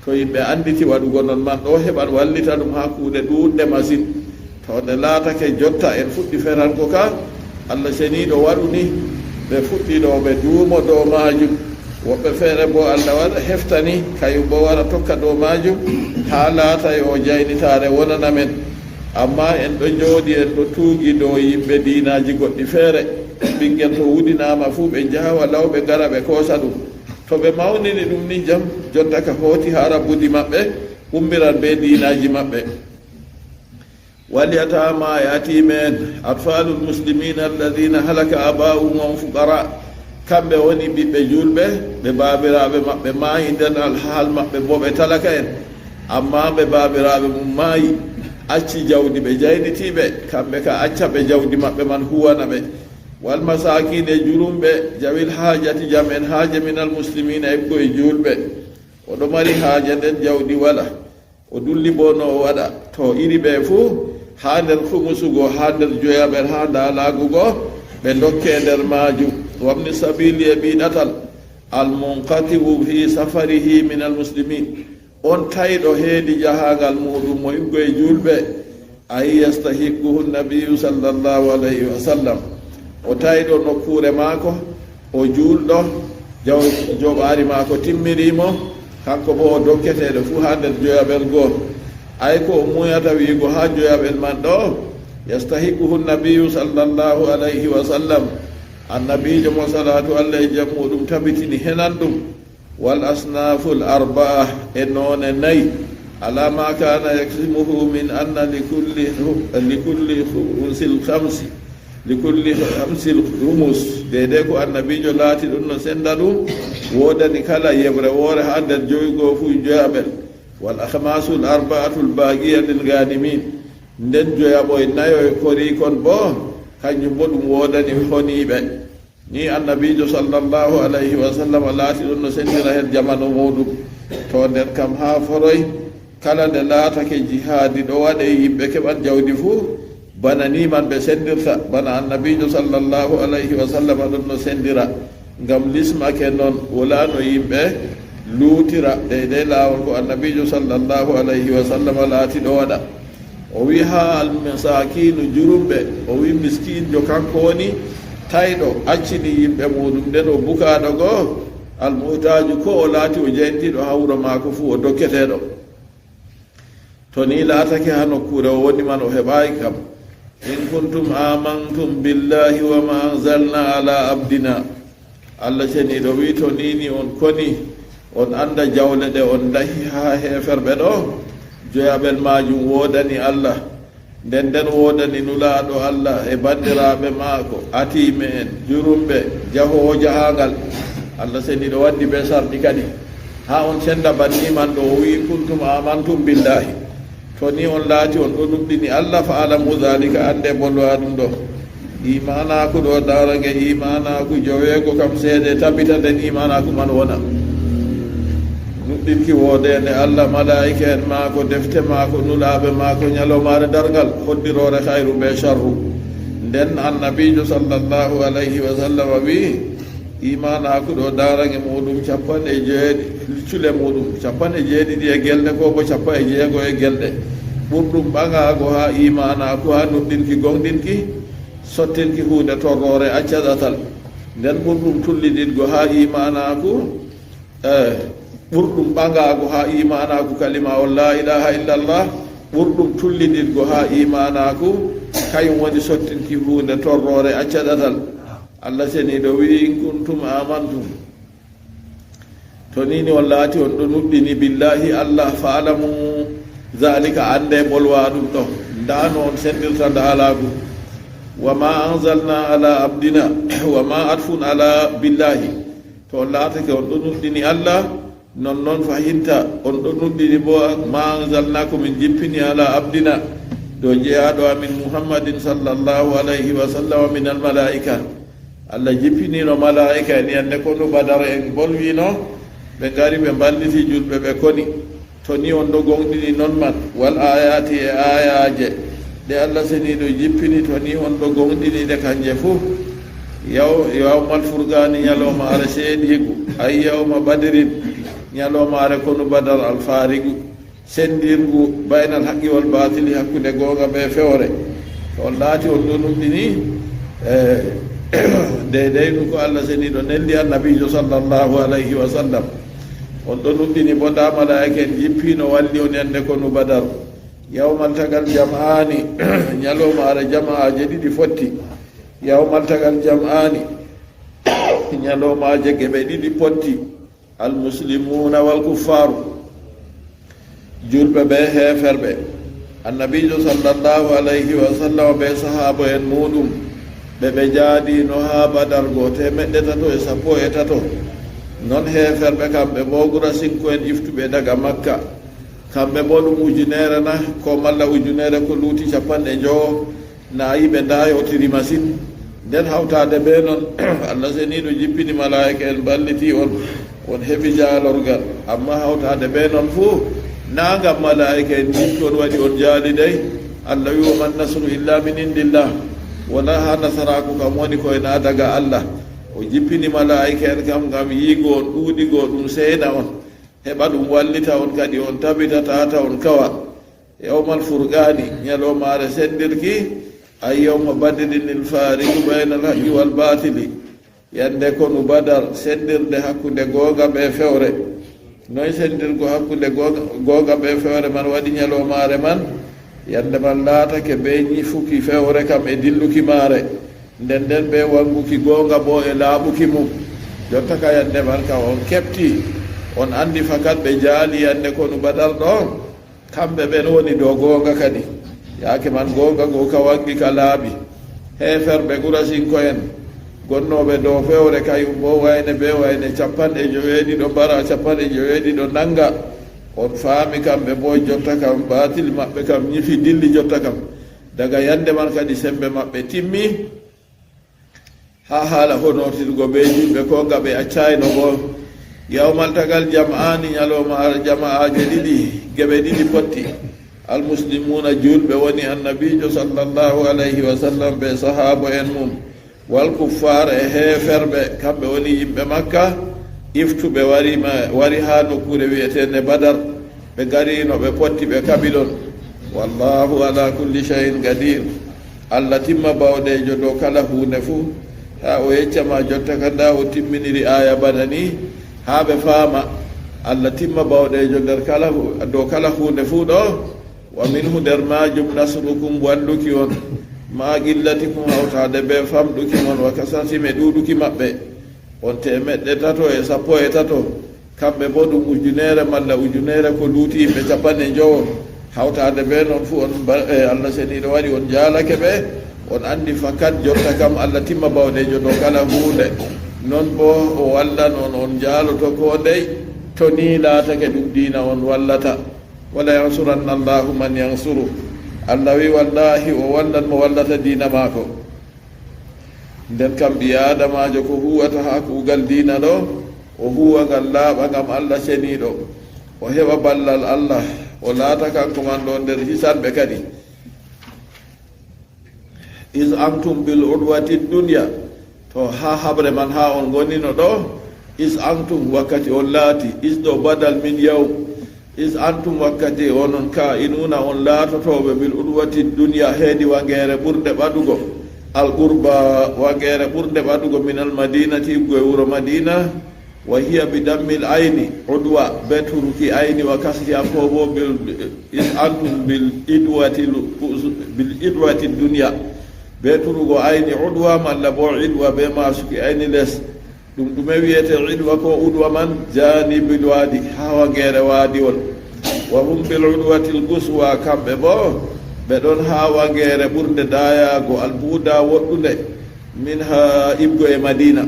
To yimɓe annditi waɗugo non man ɗo heɓan wallita ɗum haa kuuɗe ɗuuɗɗe masin. To nde laatake jotta en fuɗɗi ferango ka, Allah ceniiɗo waɗu ni, ɓe fuɗɗi ɗo ɓe duumo dow maajum. Woɓɓe feere bo Allah waɗa heftani, kayum bo wara tokka dow maajum, haa laata yo jaynitaare wonana men. Ammaa en ɗo njooɗi, en ɗo tuugi dow yimɓe diinaaji goɗɗi feere. Ɓinngel to wudinaama fuu ɓe njaha law ɓe ngara ɓe koosa ɗum. To ɓe mawnini ɗum ni jam, jonta ka hooti haa rabbudi maɓɓe, ummiran bee diinaaji maɓɓe. Wal yataama e atiime en, atfaalul muslimiina alladiina halaka aabaa'uhum wa hum fuqaraa, kamɓe woni ɓiɓɓe juulɓe, ɓe baabiraaɓe maɓɓe maayi, nden alhaal maɓɓe boo ɓe talaka'en, ammaa ɓe baabiraaɓe mum maayi, acci jawdi ɓe jaynitii ɓe, kamɓe ka acca ɓe jawdi maɓɓe man huuwana ɓe. Wal masaakiina e jurumɓe, zawil haajati jam en haaje minal muslimiina e ɓikkoy juulɓe. O ɗo mari haaje nden jawdi walaa. O dulli boo no o waɗa. To iri ɓe fuu, haa nder khumusu go, haa nder joyaɓel, haa ndaalaagu go, ɓe ndokke nder maajum. Wabni sabiili e ɓii ɗatal, al munqati'u fi safarihi minal muslimiin. On tayɗo heedi jahaangal muuɗum mo iwgo e juulɓe, ay yastahiqquhu nabiyyu sallallahu alayhi wa sallam. O tayɗo nokkuure maako, o juulɗo, jaw-, jooɓaari maako timmirii mo, kanko boo o dokketeeɗo fuu haa nder joyaɓel go. Ay ko o muuyata wi'ugo haa joyaɓel man ɗo, yastahiqquhu nabiyyu sallallahu alayhi wa sallam. Annabiijo mo salaatu Allah e jam muuɗum tabitini henan ɗum. Wal asnaaful arba'a, e noone nayi, alaa maa kaana yaqsimuhu min anna likulli hu-, likulli khumsil khamsi, likulli khamsil khumus, deydey ko annabiijo laati ɗum no sennda ɗum, woodani kala yeɓre woore haa nder jowi go fuu joyaɓel. Wal akhmasul arba'atul baaqiya lil ghanimiin, nden joyaɓoy nayoy koriikon boo, kanjum boo ɗum woodani honiiɓe. Ni annabiijo sallallahu alayhi wa sallam laati ɗon no senndira heen jamanu muuɗum. To nden kam haa foroy, kala nde laatake jihaadi ɗo waɗe, yimɓe keɓan jawdi fuu, bana ni man ɓe senndirta, bana annabiijo sallallahu alayhi wa sallam ɗon no senndira, ngam lismake non, wala no yimɓe luutira, deydey laawol ko annabiijo sallallahu alayhi wa sallam laati ɗo waɗa. O wi'i, haa almasaakiinu jurumɓe, o wi'i, miskiinjo kanko woni tayɗo, accini yimɓe muuɗum, nden o bukaaɗo go, almuhtaaju, ko o laati o jayniiɗo haa wuro maako fuu, o dokketeeɗo. To ni laatake haa nokkuure o woni man, o heɓaay kam. In kuntum amantum billahi wa ma anzalna ala abdina. Allah ceniiɗo wi'i, to ni ni on koni, on annda jawle ɗe on ndahi haa heeferɓe ɗo, joyaɓel maajum woodani Allah. Nden nden woodani Nulaaɗo Allah e banndiraaɓe maako, atiime'en, jurumɓe, jahoowo jahaangal. Allah seniiɗo waddi bee sarɗi kadi. Haa on sennda banni man ɗo o wi'i, kuntum amantum billahi. To ni on laati on ɗo nuɗɗini Allah, fa alamu zalika, annde bolwa ɗum ɗo. Imaanaaku ɗo darange, imaanaaku joweego kam seede tabita nden imaanaaku man wona. Nuɗɗinki woodeende Allah, malaa'ika'en maako, defte maako, nulaaɓe maako, nyaloomaare darngal, hoddiroore khayru bee sharru. Nden annabiijo sallallahu alayhi wa sallam wi'i, imaanaaku ɗo darange muuɗum cappanɗe jeeɗiɗi, cule muuɗum cappanɗe jeeɗiɗi e gelɗe, ko bo cappanɗe jeego e gelɗe. Ɓurɗum ɓaŋaago haa imaanaaku, haa nuɗɗinki goŋɗinki, sottinki huunde torroore, acca ɗatal. Nden ɓurɗum tulliɗiɗgo haa imaanaaku, eh, ɓurɗum ɓaŋaago haa imaanaaku kalima on, laa ilaaha illallah, ɓurɗum tulliɗiɗgo haa imaanaaku, kayum woni sottinki huunde torroore, acca ɗatal. Allah seniiɗo wi'i, in kuntum amantum. To nii ni on laati on ɗo nuɗɗini billahi Allah, fa'lamu zalika, annde ɓolwa ɗum ɗo. Ndaa no on sendirta ndaalaagu. Wa ma anzalna ala abdina, wa ma atfun ala billahi. To on laatake on ɗo nuɗɗini Allah, non non fahinta on ɗo nuɗɗini bo ma anzalna ko min jippini ala abdina, dow jeyaaɗo amin Muhammadin sallallahu alayhi wa sallam, min al malaika. Allah jippinino malaika en yande konu Badar en bolwino, ɓe ngari ɓe mballiti julɓe ɓe koni. To ni on ɗo gonɗini non man, wal ayati, e ayaje ɗe Allah seniɗo jippini, to ni on ɗo gonɗini ɗe kanje fu. Yaw-, yawmal furqani, ñalawmaare seediigu, ay yawma badrin, ñalawmaare konu Badar alfaarigu, sendirgu baynal haqqi wal batili, hakkunde goonga be fewre. To on laati on ɗo nuɗɗini, e, deydey ɗum ko Allah seniɗo neldi annabijo sallallahu alayhi wa sallam. On ɗo nuɗɗini bo nda malaa'ika en jippino walli on yande konu Badar. Yawmal tagal jam'ani, ñalawmaare jama'aaje ɗiɗi fotti. Yawmal tagal jam'ani, ñalawmaaje geɓe ɗiɗi potti. Al muslimuna wal kuffaru, julɓe be heeferɓe. Annabijo sallallahu alayhi wa sallam be sahaaba en muɗum, ɓe ɓe jaadino haa Badar go teemeɗɗe tato e sappo e tato. Non heeferɓe kamɓe bo, Gurasinko en iftuɓe daga Makka. Kamɓe bo ɗum ujunere na, ko malla ujunere ko luuti cappanɗe njowo, na yi ɓe ndayotiri masin. Nden hawtaade be non, Allah seniɗo jippini malaa'ika en mballiti on, on heɓi jaalorgal. Amma hawtaade be non fuu, na ngam malaa'ika en jippi on waɗi on jaali dey. Allah wi, "Wa man nasru illa min indillah." Wala haa nasaraaku kam woni koy na daga Allah. O jippini malaa'ika en kam ngam yiigo on, ɗuuɗigo ɗum seyna on, heɓa ɗum wallita on kadi, on tabita tata on kawa. Yawmal furqani, ñalawmaare sendirki, ay yawma badrin il fariqu baynal haqqi wal batili. Yande konu Badar, sendirde hakkunde goonga be fewre. Noy sendirgo hakkunde goonga, goonga be fewre man waɗi ñalawmaare man? Yande man laatake be ñifuki fewre kam e dilluki maare. Nden nden be wanguki goonga bo e laaɓuki mum. Jotta ka yande man ka on keɓti, on andi fakat ɓe jaali yande konu Badar ɗon. Kamɓe ɓen woni dow goonga kadi. Yaake man goonga go ka wangi ka laaɓi. Heeferɓe Gurasinko en, gonnooɓe dow fewre kayum bo wayne be wayne cappanɗe joweeɗiɗo mbara, cappanɗe joweeɗiɗo nanga. On faami kamɓe bo jotta kam baatil maɓɓe kam ñifi dilli jotta kam. Daga yande man kadi sembe maɓɓe timmi. Haa haala honortirgo be julɓe ko nga ɓe accayno go. Yawmal tagal jam'ani, ñalawma jama'aaje ɗiɗi, geɓe ɗiɗi potti. Al muslimuna, julɓe woni annabiijo sallallahu alayhi wa sallam be sahaaba en mum. Wal kuffaar, e heeferɓe, kamɓe woni yimɓe Makka, iftuɓe wari ma-, wari haa nokkuure wi'eteende Badar. Ɓe ngari no ɓe potti, ɓe kaɓi ɗon. Wallahu ala kulli shay'in qadir. Allah timma bawɗeejo dow kala huunde fuu. Haa o yecca ma jotta ka nda o timminiri aaya bana ni, haa ɓe faama. Allah timma bawɗeejo nder kala hu-, dow kala huunde fuu ɗo. Wa minhu, nder maajum, nasrukum, walluki on, ma qillatikum, hawtaade be famɗuki mon, wa kasrati, e ɗuuɗuki maɓɓe. On teemeɗɗe tato e sappo e tato, kamɓe bo ɗum ujunere malla ujunere ko luuti yimɓe cappanɗe njowo. Hawtaade be non fuu on mba-, e, Allah seniiɗo waɗi on jaalake ɓe, on andi fakat jotta kam Allah timma bawɗeejo dow kala huunde. Non bo o wallan on, on jaaloto ko ndey, to ni laatake ɗum diina on wallata. Wala yansuranna Allahu man yansuru. Allah wi, wallahi, o wallan mo wallata diina maako. Nden kam, ɓii Aadamaajo ko huwata haa kuugal diina ɗo, o huwa ngal laaɓa ngam Allah ceniiɗo, o heɓa ballal Allah, o laata kanko man ɗo nder hisanɓe kadi. Is antum bil udwati dunya. To haa haɓre man haa on ngonino ɗo, is antum, wakkati on laati, is ɗo badal min yawm. Is antum, wakkati onon, ka'inuna, on laatotooɓe, bil udwati dunya, heedi wangeere ɓurnde ɓaɗugo, al qurba, wangeere ɓurnde ɓaɗugo, min al madinati, iggo e wuro Madina, wa hiya bi dammil ayni, udwa, be turuki ayni, wa kasriha, ko bo bil, is antum bil idwati lu-, bil idwati dunya, be turugo ayni udwa, malla bo idwa be masuki ayni les. Ɗum ɗume wiyetee udwa ko udwa man? Jaanibil waadi, haa wangeere waadiwol. Wa hum bil udwatil quswa, kamɓe boo ɓe ɗon haa wangeere ɓurnde daayaago, al bu'da woɗɗunde, minha, iwgo e Madiina.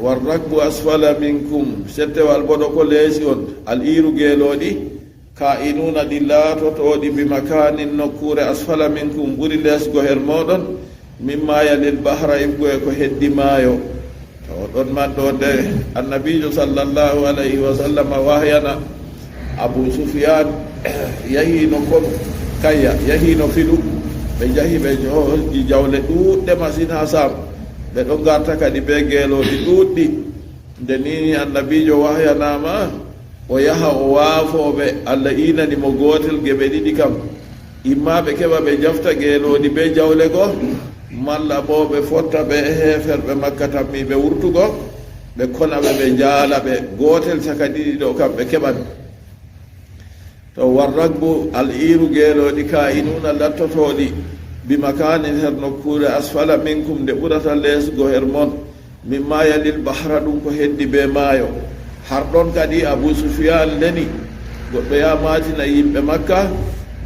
War rakbu asfala minkum, settewal boo ɗo ko leesi on, al iiru geelooɗi, kaa'inuuna ɗi laatotooɗi bi makaanin nokkuure asfala minkum ɓuri leesgo her mooɗon, mimma yalil bahra iwgo e ko heddi maayo. To ɗon man ɗo nde Annabiijo sallallahu alayhi wa sallam wahyana Abu Sufyaan yahiino kon kayya, yahiino filu, ɓe njahi ɓe njogi jawle ɗuuɗɗe masin haa Saam. Ɓe ɗon ngarta kadi bee geelooɗi ɗuuɗɗi. Nde nii Annabiijo wahyanaama, o yaha o waafoo ɓe, Allah iinani mo gootel geɓe ɗiɗi kam. Imma ɓe keɓa ɓe njafta geelooɗi bee jawle go, malla boo ɓe fotta ɓe e heeferɓe Makka tammiiɓe wurtugo, ɓe kona ɓe, ɓe njaala ɓe. Gootel caka ɗiɗi ɗo kam ɓe keɓan. To war rakbu, al iiru geelooɗi, kaa'inuuna lattotooɗi, bi makaanin her nokkuure, asfala minkum, nde ɓurata leesgo her mon, mimma yalil bahra, ɗum ko heddi bee maayo. Har ɗon kadi Abu Sufyaan leni, goɗɗo yaha maatina yimɓe Makka,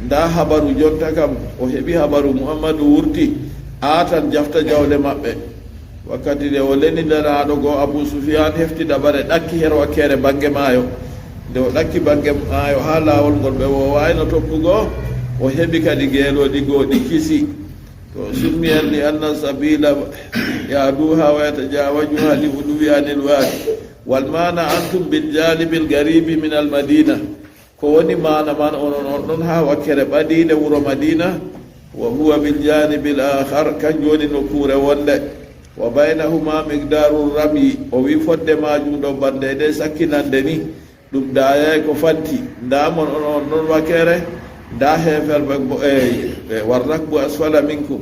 ndaa habaru jonta kam, o heɓi habaru Muhammadu wurti, aatan jafta jawle maɓɓe. Wakkati nde o leni Nelaaɗo go, Abu Sufyaan hefti dabare ɗakki her wakkeere bannge maayo. Nde o ɗakki bannge maayo haa laawol ngol ɓe woowaayno tokkugo, o heɓi kadi geelooɗi goo ɗi kisi. To summiyan li anna sabila ya'duha wa yatajawazuha li uluwi anil wadi. Wal maana antum bil janibil garibi min al madina. Ko woni maana man, onon on ɗon haa wakkere ɓadiinde wuro Madiina, wa huwa bil jaanibil aakhar, kanjum woni nokkuure wonde, wa baynahuma miqdaaru ramyi, o wi fodde maajum ɗo bannde nde sakkinande ni, ɗum daayaay ko fanti, ndaa mon on, on ɗon wakkere, ndaa heeferɓe mbo-, e, e war rakbu asfala minkum,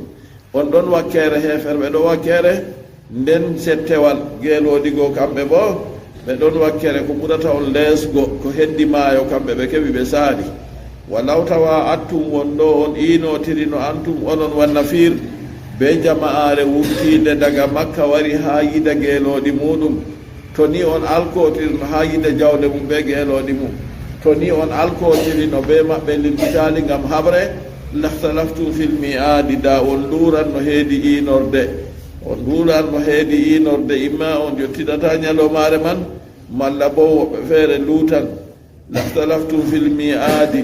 on ɗon wakkere, heeferɓe ɗo wakkere, nden settewal geelooɗi goo kamɓe boo, ɓe ɗon wakkere ko ɓurata on leesgo, ko heddi maayo kamɓe ɓe keɓi ɓe saali. Walaw tawa attum won ɗo on iinotirino antum onon wan nafiir, bee jama'aare wurtiinde daga Makka wari haa yiida geelooɗi muuɗum, to ni on alkotirino haa yiida jawle mum bee geelooɗi mum, to ni on alkotirino bee maɓɓe limbitaali ngam haɓre, lakhtalaftum fil mi'aadi, daa on luuranno heedi iinorde. On luuranno heedi iinorde, imma on ƴettidataa nyaloomaare man, malla boo woɓɓe feere luutan. Lakhtalaftum fil mi'aadi,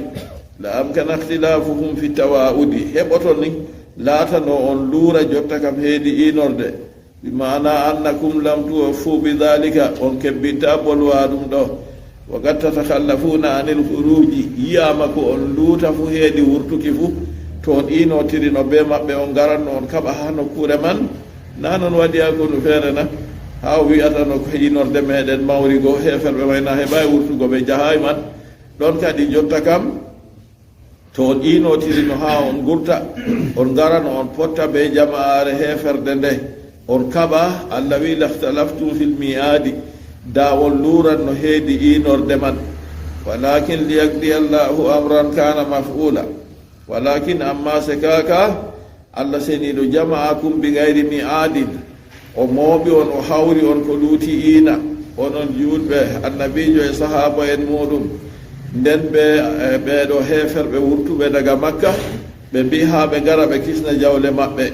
la amkana ikhtilafuhum fi tawaa'udi. Heɓoto ni laatano on luura jotta kam heedi iinorde. Bi maana annakum lam tuwaffu bi dhalika, on kebbintaa bolwa ɗum ɗo. Wa qad tatakhallafuuna anil khuruuji, yi'aama ko on luuta fu heedi wurtuki fu, to on iinotirino bee maɓɓe, on ngaranno on kaɓa haa nokkuure man. Naa non waɗi haa konu feere na? Haa o wi'atano ko iinorde meeɗen mawri go, heeferɓe may na heɓaay wurtugo, ɓe jahaay man. Ɗon kadi jotta kam, to on iinotirino haa on ngurta, on ngarano on potta bee jama'aare heeferde nde, on kaɓa, Allah wi'i, lakhtalaftum fil mi'aadi, daa on luuranno heedi iinorde man. Walakin liyaqdi Allahu amran kana maf'ula. Walakin, ammaa se kaaka, Allah seniiɗo, jama'akum bi ghayri mi'aadin, o mooɓi on, o hawri on ko luuti iina, onon juulɓe, Annabiijo e sahaaba'en muuɗum. Nden ɓe, e ɓee ɗo heeferɓe wurtuɓe daga Makka, ɓe mbi'i haa ɓe ngara ɓe kisna jawle maɓɓe.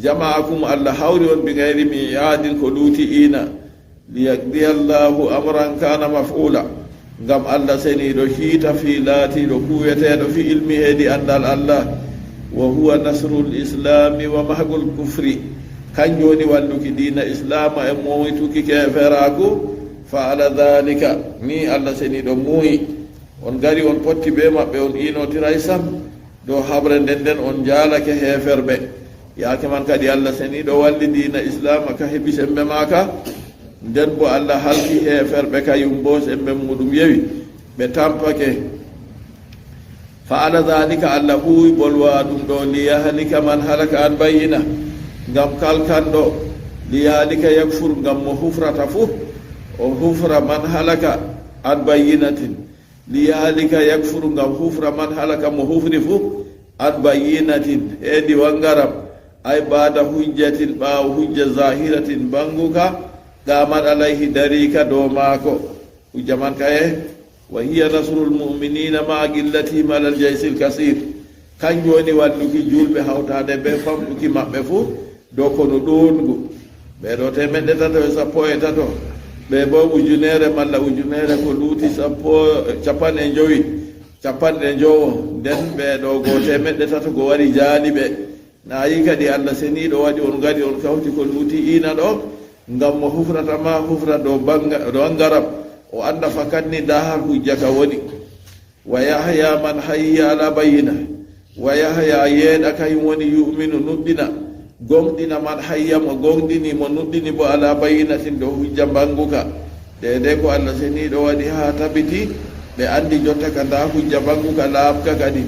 Jama'akum, Allah hawri on bi ghayri mi'aadin ko luuti iina. Liyaqdiya Allahu amran kana maf'ula, ngam Allah seniiɗo hiita fii laatiiɗo kuuweteeɗo fii ilmi heedi anndal Allah, wa huwa nasrul islami wa mahqul kufri, kanjum woni walluki diina islaama e mooytuki keeferaaku. Fa'ala dhalika, ni Allah seniiɗo muuyi. On ngari on potti bee maɓɓe, on iinotiray sam dow haɓre nden, nden on njaalake heeferɓe. Yaake man kadi Allah seniiɗo walli diina islaama ka heɓi semmbe maaka. Nden bo Allah halki heeferɓe kayum bo semmbe muuɗum yewi, ɓe tampake. Fa'ala dhalika, Allah huuwi bolwa ɗum ɗo, liyahlika man halaka an bayyina, ngam kalkanɗo, liyahlika yakfur, ngam mo hufrata fu o hufra, man halaka an bayyinatin. Liyahlika yakfur, ngam hufra man halaka, mo hufri fu, an bayyinatin, heedi wangaram, ay ba'da hujjatin, ɓaawo hujja, zahiratin, bannguka, Qamat alayhi, darii ka dow maako. Hujja man kaye, wa hiya nasrul mu'minina ma'a qillatihim alal jaysil kasir. Kanjum woni walluki julɓe hawtaade bee famɗuki maɓɓe fuu dow konu ɗuuɗngu. Ɓee ɗoo teemeɗɗe tato e sappo e tato, ɓee boo ujuneere malla ujuneere ko luuti sappo, capanɗe njowi, capanɗe njowo. Nden ɓee ɗoo go teemeɗɗe tato go wari jaali ɓe. Na yi kadi Allah seniiɗo waɗi on ngari on kawti ko luuti iina ɗo, ngam mo hufrata ma hufra dow banga-, dow angarab, o annda fakat ni ndaa har hujja ka woni. Wa yahya man hayya ala bayyina. Wa yahya yeeɗa kayum woni yu'minu nuɗɗina. Gomɗina man hayya mo gomɗini mo nuɗɗini bo ala bayyinatin dow hujja mbanguka. Deydey ko Allah seniiɗo waɗi haa tabiti, ɓe anndi jotta ka ndaa hujja mbanguka laaɓka kadi.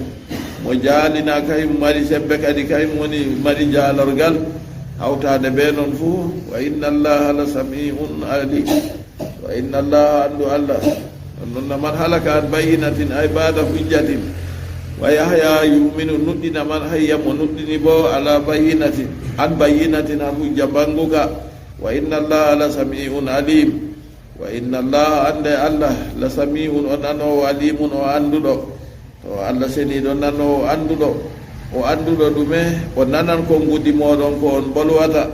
Mo jaalina kayum mari sembe kadi kayum woni mari jaalorgal. Hawtaade bee non fuu, wa inna Allaha la sami'un alim. Wa inna Allaha, anndu Allah. On nonna man halaka an bayyinatin ay ba'da hujjatin. Wa yahya yu'minu nuɗɗina man hayya mo nuɗɗini bo ala bayyinatin, an bayyinatin an hujja mbanguka. Wa inna Allaha la sami'un alim. Wa inna Allaha, annde Allah, la sami'un o nanoowo, alimun o annduɗo. To Allah seniiɗo nanoowo, annduɗo. O annduɗo ɗume? O nanan konguɗi mooɗon ko on mbolwata.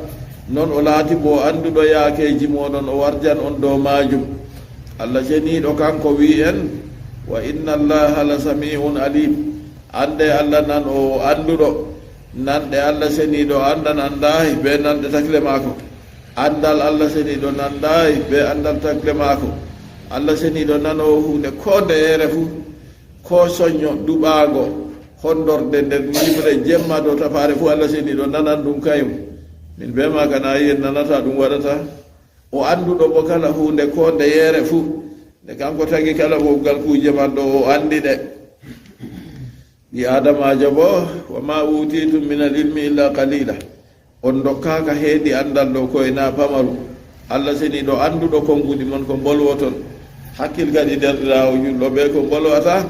Non o laati bo o annduɗo yaakeeji mooɗon, o warjan on dow maajum. Allah seniiɗo kanko wi'i en, wa inna Allaha la sami'un alim. Annde Allah nanoowo, annduɗo. Nanɗe Allah seniiɗo anndan anndaayi bee nanɗe takle maako. Anndal Allah seniiɗo nanndaay bee anndal takle maako. Allah seniiɗo nanoowo huunde koo ndeyeere fuu, koo soɲɲo duɓaago, honndorde nder nyiɓre jemma dow tapaare fuu, Allah seniiɗo nanan ɗum kayum. Min bee maaka na yi'en nanata ɗum waɗata. O annduɗo bo kala huunde koo ndeyeere fuu. Nde kanko tagi kala mofgal kuuje man ɗo, o anndi ɗe. Ɓii Aadamaajo boo, wa ma utitum min al ilmi illa qalila. On ndokkaaka heedi anndal ɗo koy na pamaru. Allah seniiɗo annduɗo konguɗi mon ko mbolwoton. Hakkil kadi deerɗiraawo julɗo bee ko mbolwata.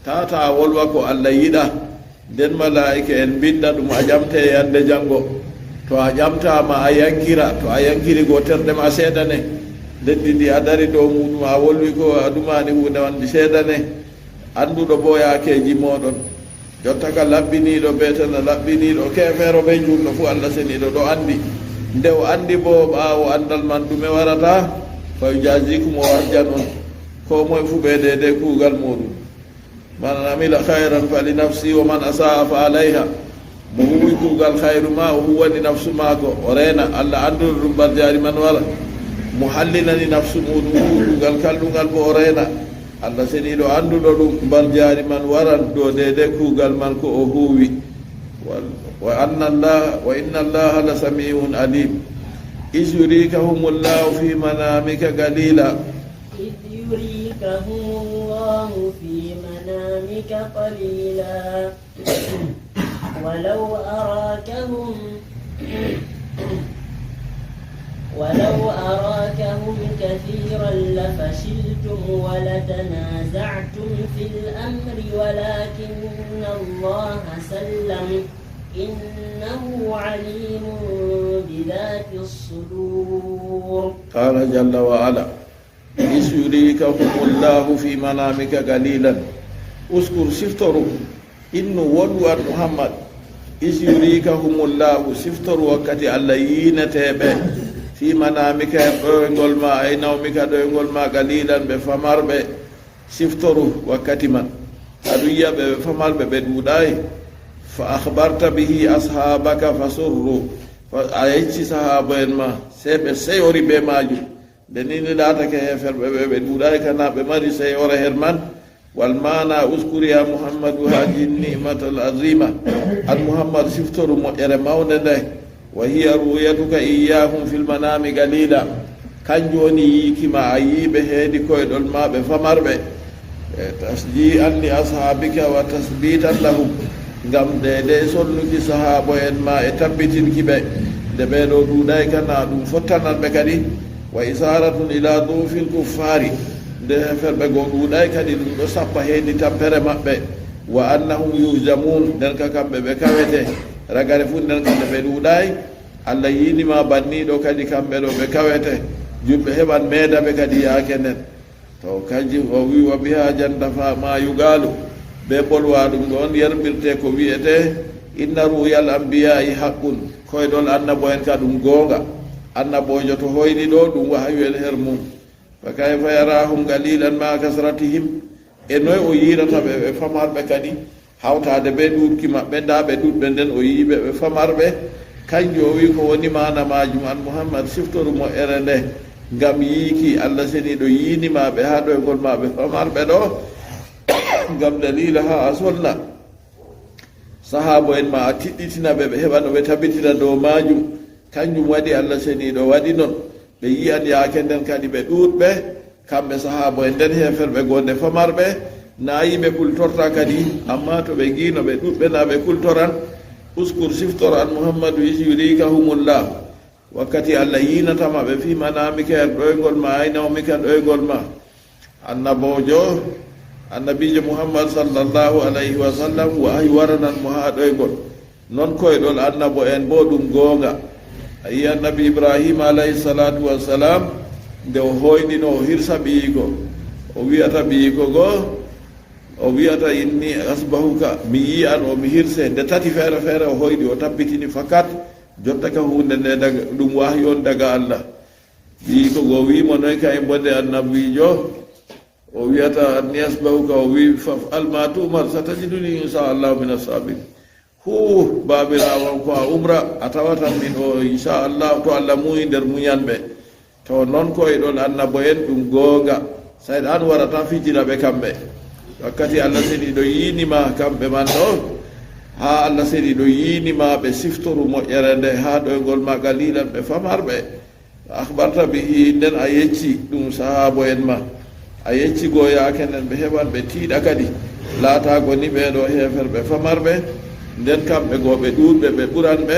Taa taa wolwa ko Allah yiɗa. Nden malaa'ika en mbinda ɗum a ƴamte yannde janngo. To a ƴamtaama a yankira, to a yankiri go terɗe ma seedane. Leddi ndi a dari dow muuɗum a wolwi ko a ɗumaani huunde wandi seedane. Annduɗo boo yaakeeji mooɗon. Jotta ka laɓɓiniiɗo bee tana laɓɓiniiɗo, keefeero bee juulɗo fuu Allah seniiɗo ɗo anndi. Nde o anndi boo ɓaawo anndal man ɗume warata, fa yujazikum o warjan on. Koo moy fuu bee deydey kuugal muuɗum. Man amila khayran fa li nafsi wa man asa'a fa alayha. Mo huwi kuugal khayru ma o huwani nafsu maako, o reena. Allah annduɗo ɗum mbarjaari man wara. Mo hallinani nafsu muuɗum huwi kuugal kalluŋgal bo o reena. Allah seniiɗo annduɗo ɗum mbarjaari man waran dow deydey kuugal man ko o huwi. Wal-, wa anna Allah, wa inna Allah la sami'un alim. Iz yurikahumullahu fi manamika qalila. إذ يريكهم الله في منامك قليلا ولو أراكهم ولو أراكهم كثيرا لفشلتم ولتنازعتم في الأمر ولكن الله سلم إنه عليم بذات الصدور. قال جل وعلا، إذ يريكهم الله في منامك قليلا. اذكر, siftoru, innu, wonu an Muhammad. إذ يريكهم الله, siftoru wakkati Allah yiinete ɓe, في منامك, e ɓooyngol ma, أي نومك, ɗooyngol ma, قليلا, ɓe famarɓe. Siftoru wakkati man. Aɗa yi'a ɓe, ɓe famarɓe, ɓe ɗuuɗaay. فأخبرت به أصحابك فسروا. Fa-, a yecci sahaaba en ma, sey ɓe seyori bee maajum. Nde ni ni laatake heeferɓe ɓe, ɓe ɗuuɗaay kana ɓe mari seyore her man. والمعنى اذكر يا محمد هذه النعمة العظيمة. An Muhammad, siftoru moƴƴere mawnde nde. وهي رؤيتك إياهم في المنام قليلا. Kanjum woni yiiki ma a yi'i ɓe heedi koyɗol ma ɓe famarɓe. E, تشجيعا لأصحابك وتثبيتا لهم. Ngam deydey sonnuki sahaabo en ma e tabbitinki ɓe. Nde ɓee ɗoo ɗuuɗaay kana ɗum fottanan ɓe kadi. وإشارة إلى ضعف الكفار. Nde heeferɓe go ɗuuɗaay kadi ɗum ɗo sappa heedi tampere maɓɓe. وأنهم يهزمون, nden ka kamɓe ɓe kawete. Ragare fuu nden ka nde ɓe ɗuuɗaay. Allah yiini ma banniiɗo kadi kamɓe ɗo ɓe kawete. Julɓe heɓan meeda ɓe kadi yaake nden. To kanjum o wi, "Wa biha janda fa ma yugalu." Be bolwa ɗum ɗon yerɓirte ko wi'ete, "Inna ru'yal anbiya'i haqqun." Koyɗol annabo en ka ɗum goonga. Annaboojo to hoyni ɗo ɗum wahayu en her mum. "Fa kayfa yarahum qalilan ma kasratihim." E noy o yiirata ɓe, ɓe famarɓe kadi? Hawtaade be ɗuuɗki maɓɓe, ndaa ɓe ɗuuɗɓe, nden o yi'i ɓe, ɓe famarɓe. Kanjum o wi'i ko woni maana maajum, an Muhammad, siftoru moƴƴere nde, ngam yiiki Allah seniiɗo yiini ma ɓe haa ɗoygol ma ɓe famarɓe ɗo, ngam daliila haa a sonna sahaabo en ma, a tiɗɗitina ɓe, ɓe heɓa no ɓe tabitira dow maajum. Kanjum waɗi Allah seniiɗo waɗi non. Ɓe yi'an yaake nden kadi ɓe ɗuuɗɓe, kamɓe sahaabo en nden heeferɓe goo nde famarɓe, naa yimɓe kultorta kadi, ammaa to ɓe ngiino ɓe ɗuuɗɓe naa ɓe kultoran. Uskur, siftor an Muhammadu, is yurikahumullah, wakkati Allah yiinata ma ɓe, fi manamika, her ɗoygol ma, ayna umika, ɗoygol ma. Annaboojo, annabiijo Muhammad sallallahu alayhi wa sallam, wahayu waranan mo haa ɗoygol. Non koyɗol annabo en boo ɗum goonga. A yi'i annabi Ibrahima alayhi salatu wassalam, nde o hoyɗino o hirsa ɓiyiiko, o wi'ata ɓiyiiko go, o wi'ata, "Inni asbahuka," mi yi'an o mi hirse. Nde tati feere feere o hoyɗi, o tabbitini fakat jotta ka huunde nde daga, ɗum wahayu on daga Allah. Ɓiyiiko go wi'i mo, "Noy kay mbonde annabiijo?" O wi'ata, "Anni asbahuka," o wi'i, "Faf'al ma tu'mar, satajiduni insha Allah min as-sabirin." Huu, baabiraawo am, ko a umra, a tawatan min o, insha Allah, to Allah muuyi nder muñanɓe. To non koyɗol annabo en ɗum goonga. Sayɗan warata fijira ɓe kamɓe. Wakkati Allah seniiɗo yiini ma kamɓe man ɗo, haa Allah seniiɗo yiini ma ɓe siftoru moƴƴere nde, haa ɗoygol ma qalilan ɓe famarɓe. Akhbarta bihi, nden a yecci ɗum sahaabo en ma. A yecci goo yaake nden ɓe heɓan ɓe tiiɗa kadi. Laataago ni ɓee ɗo heeferɓe famarɓe, nden kamɓe goo ɓe ɗuuɗɓe, ɓe ɓuran ɓe,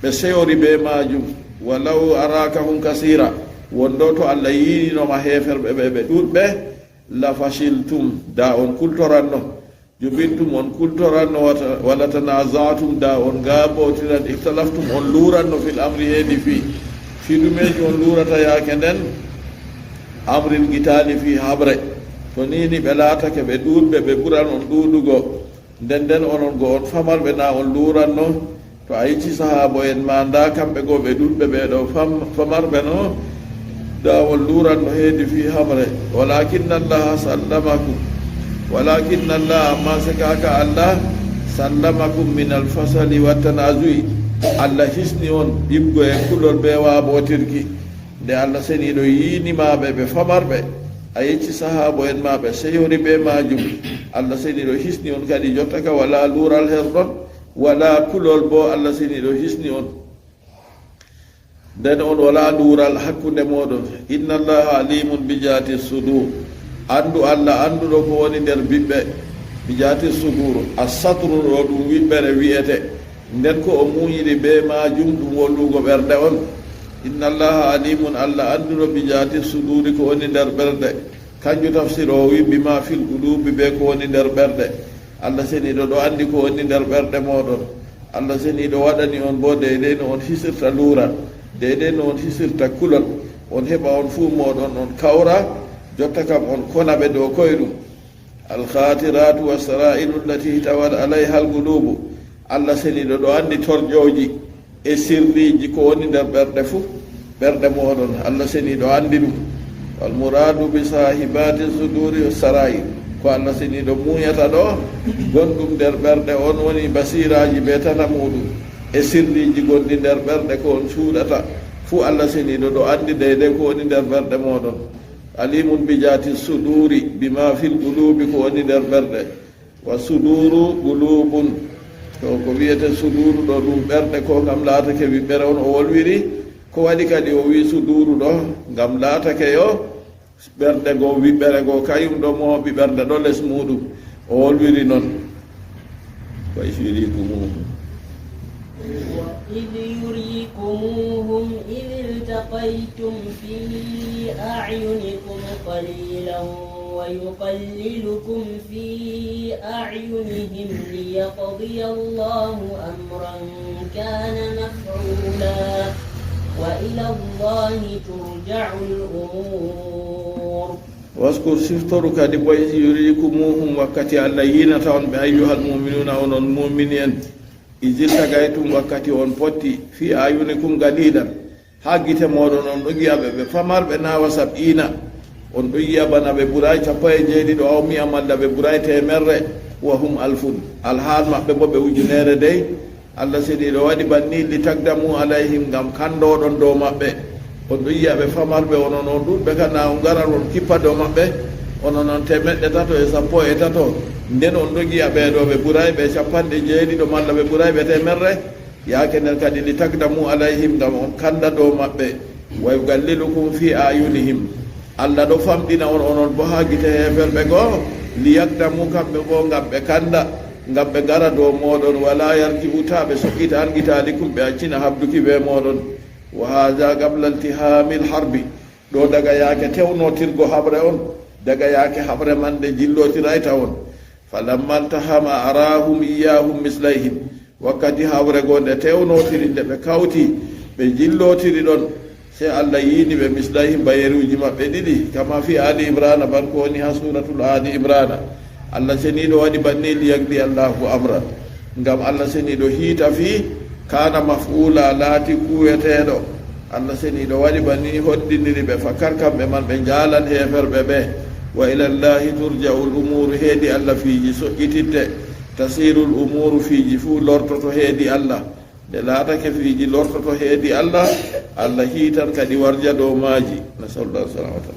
ɓe seyori bee maajum. Walaw arakahum kasira, wondo to Allah yiinino ma heeferɓe ɓe, ɓe ɗuuɗɓe, la fashiltum, da on kultoranno. Jubintum, on kultoranno, wata-, wala tanaza'tum, da on gaabootiran, ikhtalaftum, on luuranno, fil amri, heedi fii. Fii ɗumeeji on luurata yaake nden? Amril qitaali, fii haɓre. To nii ni ɓe laatake ɓe ɗuuɗɓe, ɓe ɓuran on ɗuuɗugo. Nden nden onon go on famarɓe na on luuranno. To a yecci sahaabo en ma, ndaa kamɓe goo ɓe ɗuuɗɓe ɓee ɗo fam-, famarɓe no, ndaa on luuranno heedi fii haɓre. Walakinna Allaha sallamakum. Walakinna Allaha, amma sekaaka Allah, sallamakum min alfasali wa tanazu'i. Allah hisni on yiɓgo e kulol bee waabootirki. Nde Allah seniiɗo yiini ma ɓe, ɓe famarɓe, a yecci sahaabo en ma ɓe seyori bee maajum. Allah seniiɗo hisni on kadi jotta ka walaa luural her ɗon. Walaa kulol boo, Allah seniiɗo hisni on. Nden on walaa luural hakkunde mooɗon. Inna Allaha alimun bi jaati sudur. Anndu Allah annduɗo ko woni nder biɓɓe. Bi jaati sudur. As-sadru ɗo ɗum wiɓɓere wi'ete. Nden ko o muuyiri bee maajum ɗum wondugo ɓernde on. Inna Allaha alimun, Allah annduɗo bi jaati suduri ko woni nder ɓernde. Kanjum tafsir o wi, "Bima fil qulubi," be ko woni nder ɓerɗe. Allah seniiɗo ɗo anndi ko woni nder ɓerɗe mooɗon. Allah seniiɗo waɗani on boo deydey no on hisirta luural, deydey no on hisirta kulol. On heɓa on fuu mooɗon on kawra, jotta kam on kona ɓe dow koyɗum. Al khatiratu wa sarairu allati ihtawat alayha al qulubu. Allah seniiɗo ɗo anndi torjooji e sirriiji ko woni nder ɓerɗe fuu, ɓerɗe mooɗon, Allah seniiɗo anndi ɗum. Wal muradu bi sahibati suduri sarair, ko Allah seniiɗo muuyata ɗo, gonɗum nder ɓerɗe on woni basiiraaji be tana muuɗum, e sirriiji gonɗi nder ɓerɗe ko on suuɗata fuu, Allah seniiɗo ɗo anndi deydey ko woni nder ɓerɗe mooɗon. Alimun bi jaati suduri, bima fil qulubi, ko woni nder ɓerɗe. Wa suduru qulubun. To ko wi'ete suduru ɗo ɗum ɓerɗe, ko ngam laatake wiɓɓere on o wolwiri. Ko waɗi kadi o wi'i suduru ɗo? Ngam laatake yo ɓerɗe goo, wiɓɓere goo, kayum ɗo mooɓi ɓerɗe ɗo les muuɗum. O wolwiri non. Wa is yurikumuhum. وإذ يريكموهم إذ التقيتم في أعينكم قليلا ويقللكم في أعينهم ليقضي الله أمرا كان مفعولا. وإلى الله ترجع الأمور. Waskur, siftoru kadi, bo, iz yurikumuhum, wakkati Alla yiinata on ɓe, ayyuhal mu'minuuna, onon mu'mini en, iz iltagaytum, wakkati on potti, fi ayunikum galilan, haa gite mooɗon, on ɗo yi'a ɓe, ɓe famarɓe, naa wa sab'ina, on ɗo yi'a bana ɓe ɓuraay cappo e jeeɗiɗo, aw mi'a, malla ɓe ɓuraay teemerre, wa hum alfun, alhaal maɓɓe bo ɓe ujuneere dey. Alla seniiɗo waɗi banni, li tagdamu alayhim, ngam kandoɗon dow maɓɓe. On ɗo yi'a ɓe famarɓe, onon on ɗuuɗɓe, kana on ngaran on kippa dow maɓɓe, onon on teemeɗɗe tato e sappo e tato. Nden on ɗo yi'a ɓee ɗo ɓe ɓuraay ɓe capanɗe jeeɗiɗo malla ɓe ɓuraay ɓe teemerre. Yaake nden kadi, li tagdamu alayhim, ngam on kanda dow maɓɓe. Wa yugallilukum fi ayunihim. Alla ɗo famɗina on, onon bo haa gite heeferɓe goo, li yagdamu kamɓe bo, ngam ɓe kanda, ngam ɓe ngara dow mooɗon, wala yarji'u, taa ɓe so'ita, an qitalikum, ɓe accina habduki bee mooɗon. Wa haza qabla iltihamil harbi. Ɗo daga yaake tewnotirgo haɓre on, daga yaake haɓre man nde jillotiraay tawon. Falamma iltahama arahum iyahum mislayhim. Wakkati haɓre goo nde tewnotiri, nde ɓe kawti, ɓe jillotiri ɗon, sey Alla yiini ɓe mislayhim, bayeruuji maɓɓe ɗiɗi, kama fi Ali Imrana, bana ko woni haa suuratul Ali Imrana. Alla seniiɗo waɗi banni, li yaqdi Allahu amran, ngam Alla seniiɗo hiita fii, kana maf'ula, laati kuweteeɗo. Alla seniiɗo waɗi banni, hoddiniri ɓe, fakkar kamɓe man ɓe njaalan heeferɓe ɓe. Wa ila Allahi turja'ul umuru, heedi Alla fiiji so'ititte, tasirul umuru, fiiji fuu lortoto heedi Alla. Nde laatake fiiji lortoto heedi Alla, Alla hiitan kadi warja dow maaji. Nasallallahu salamata.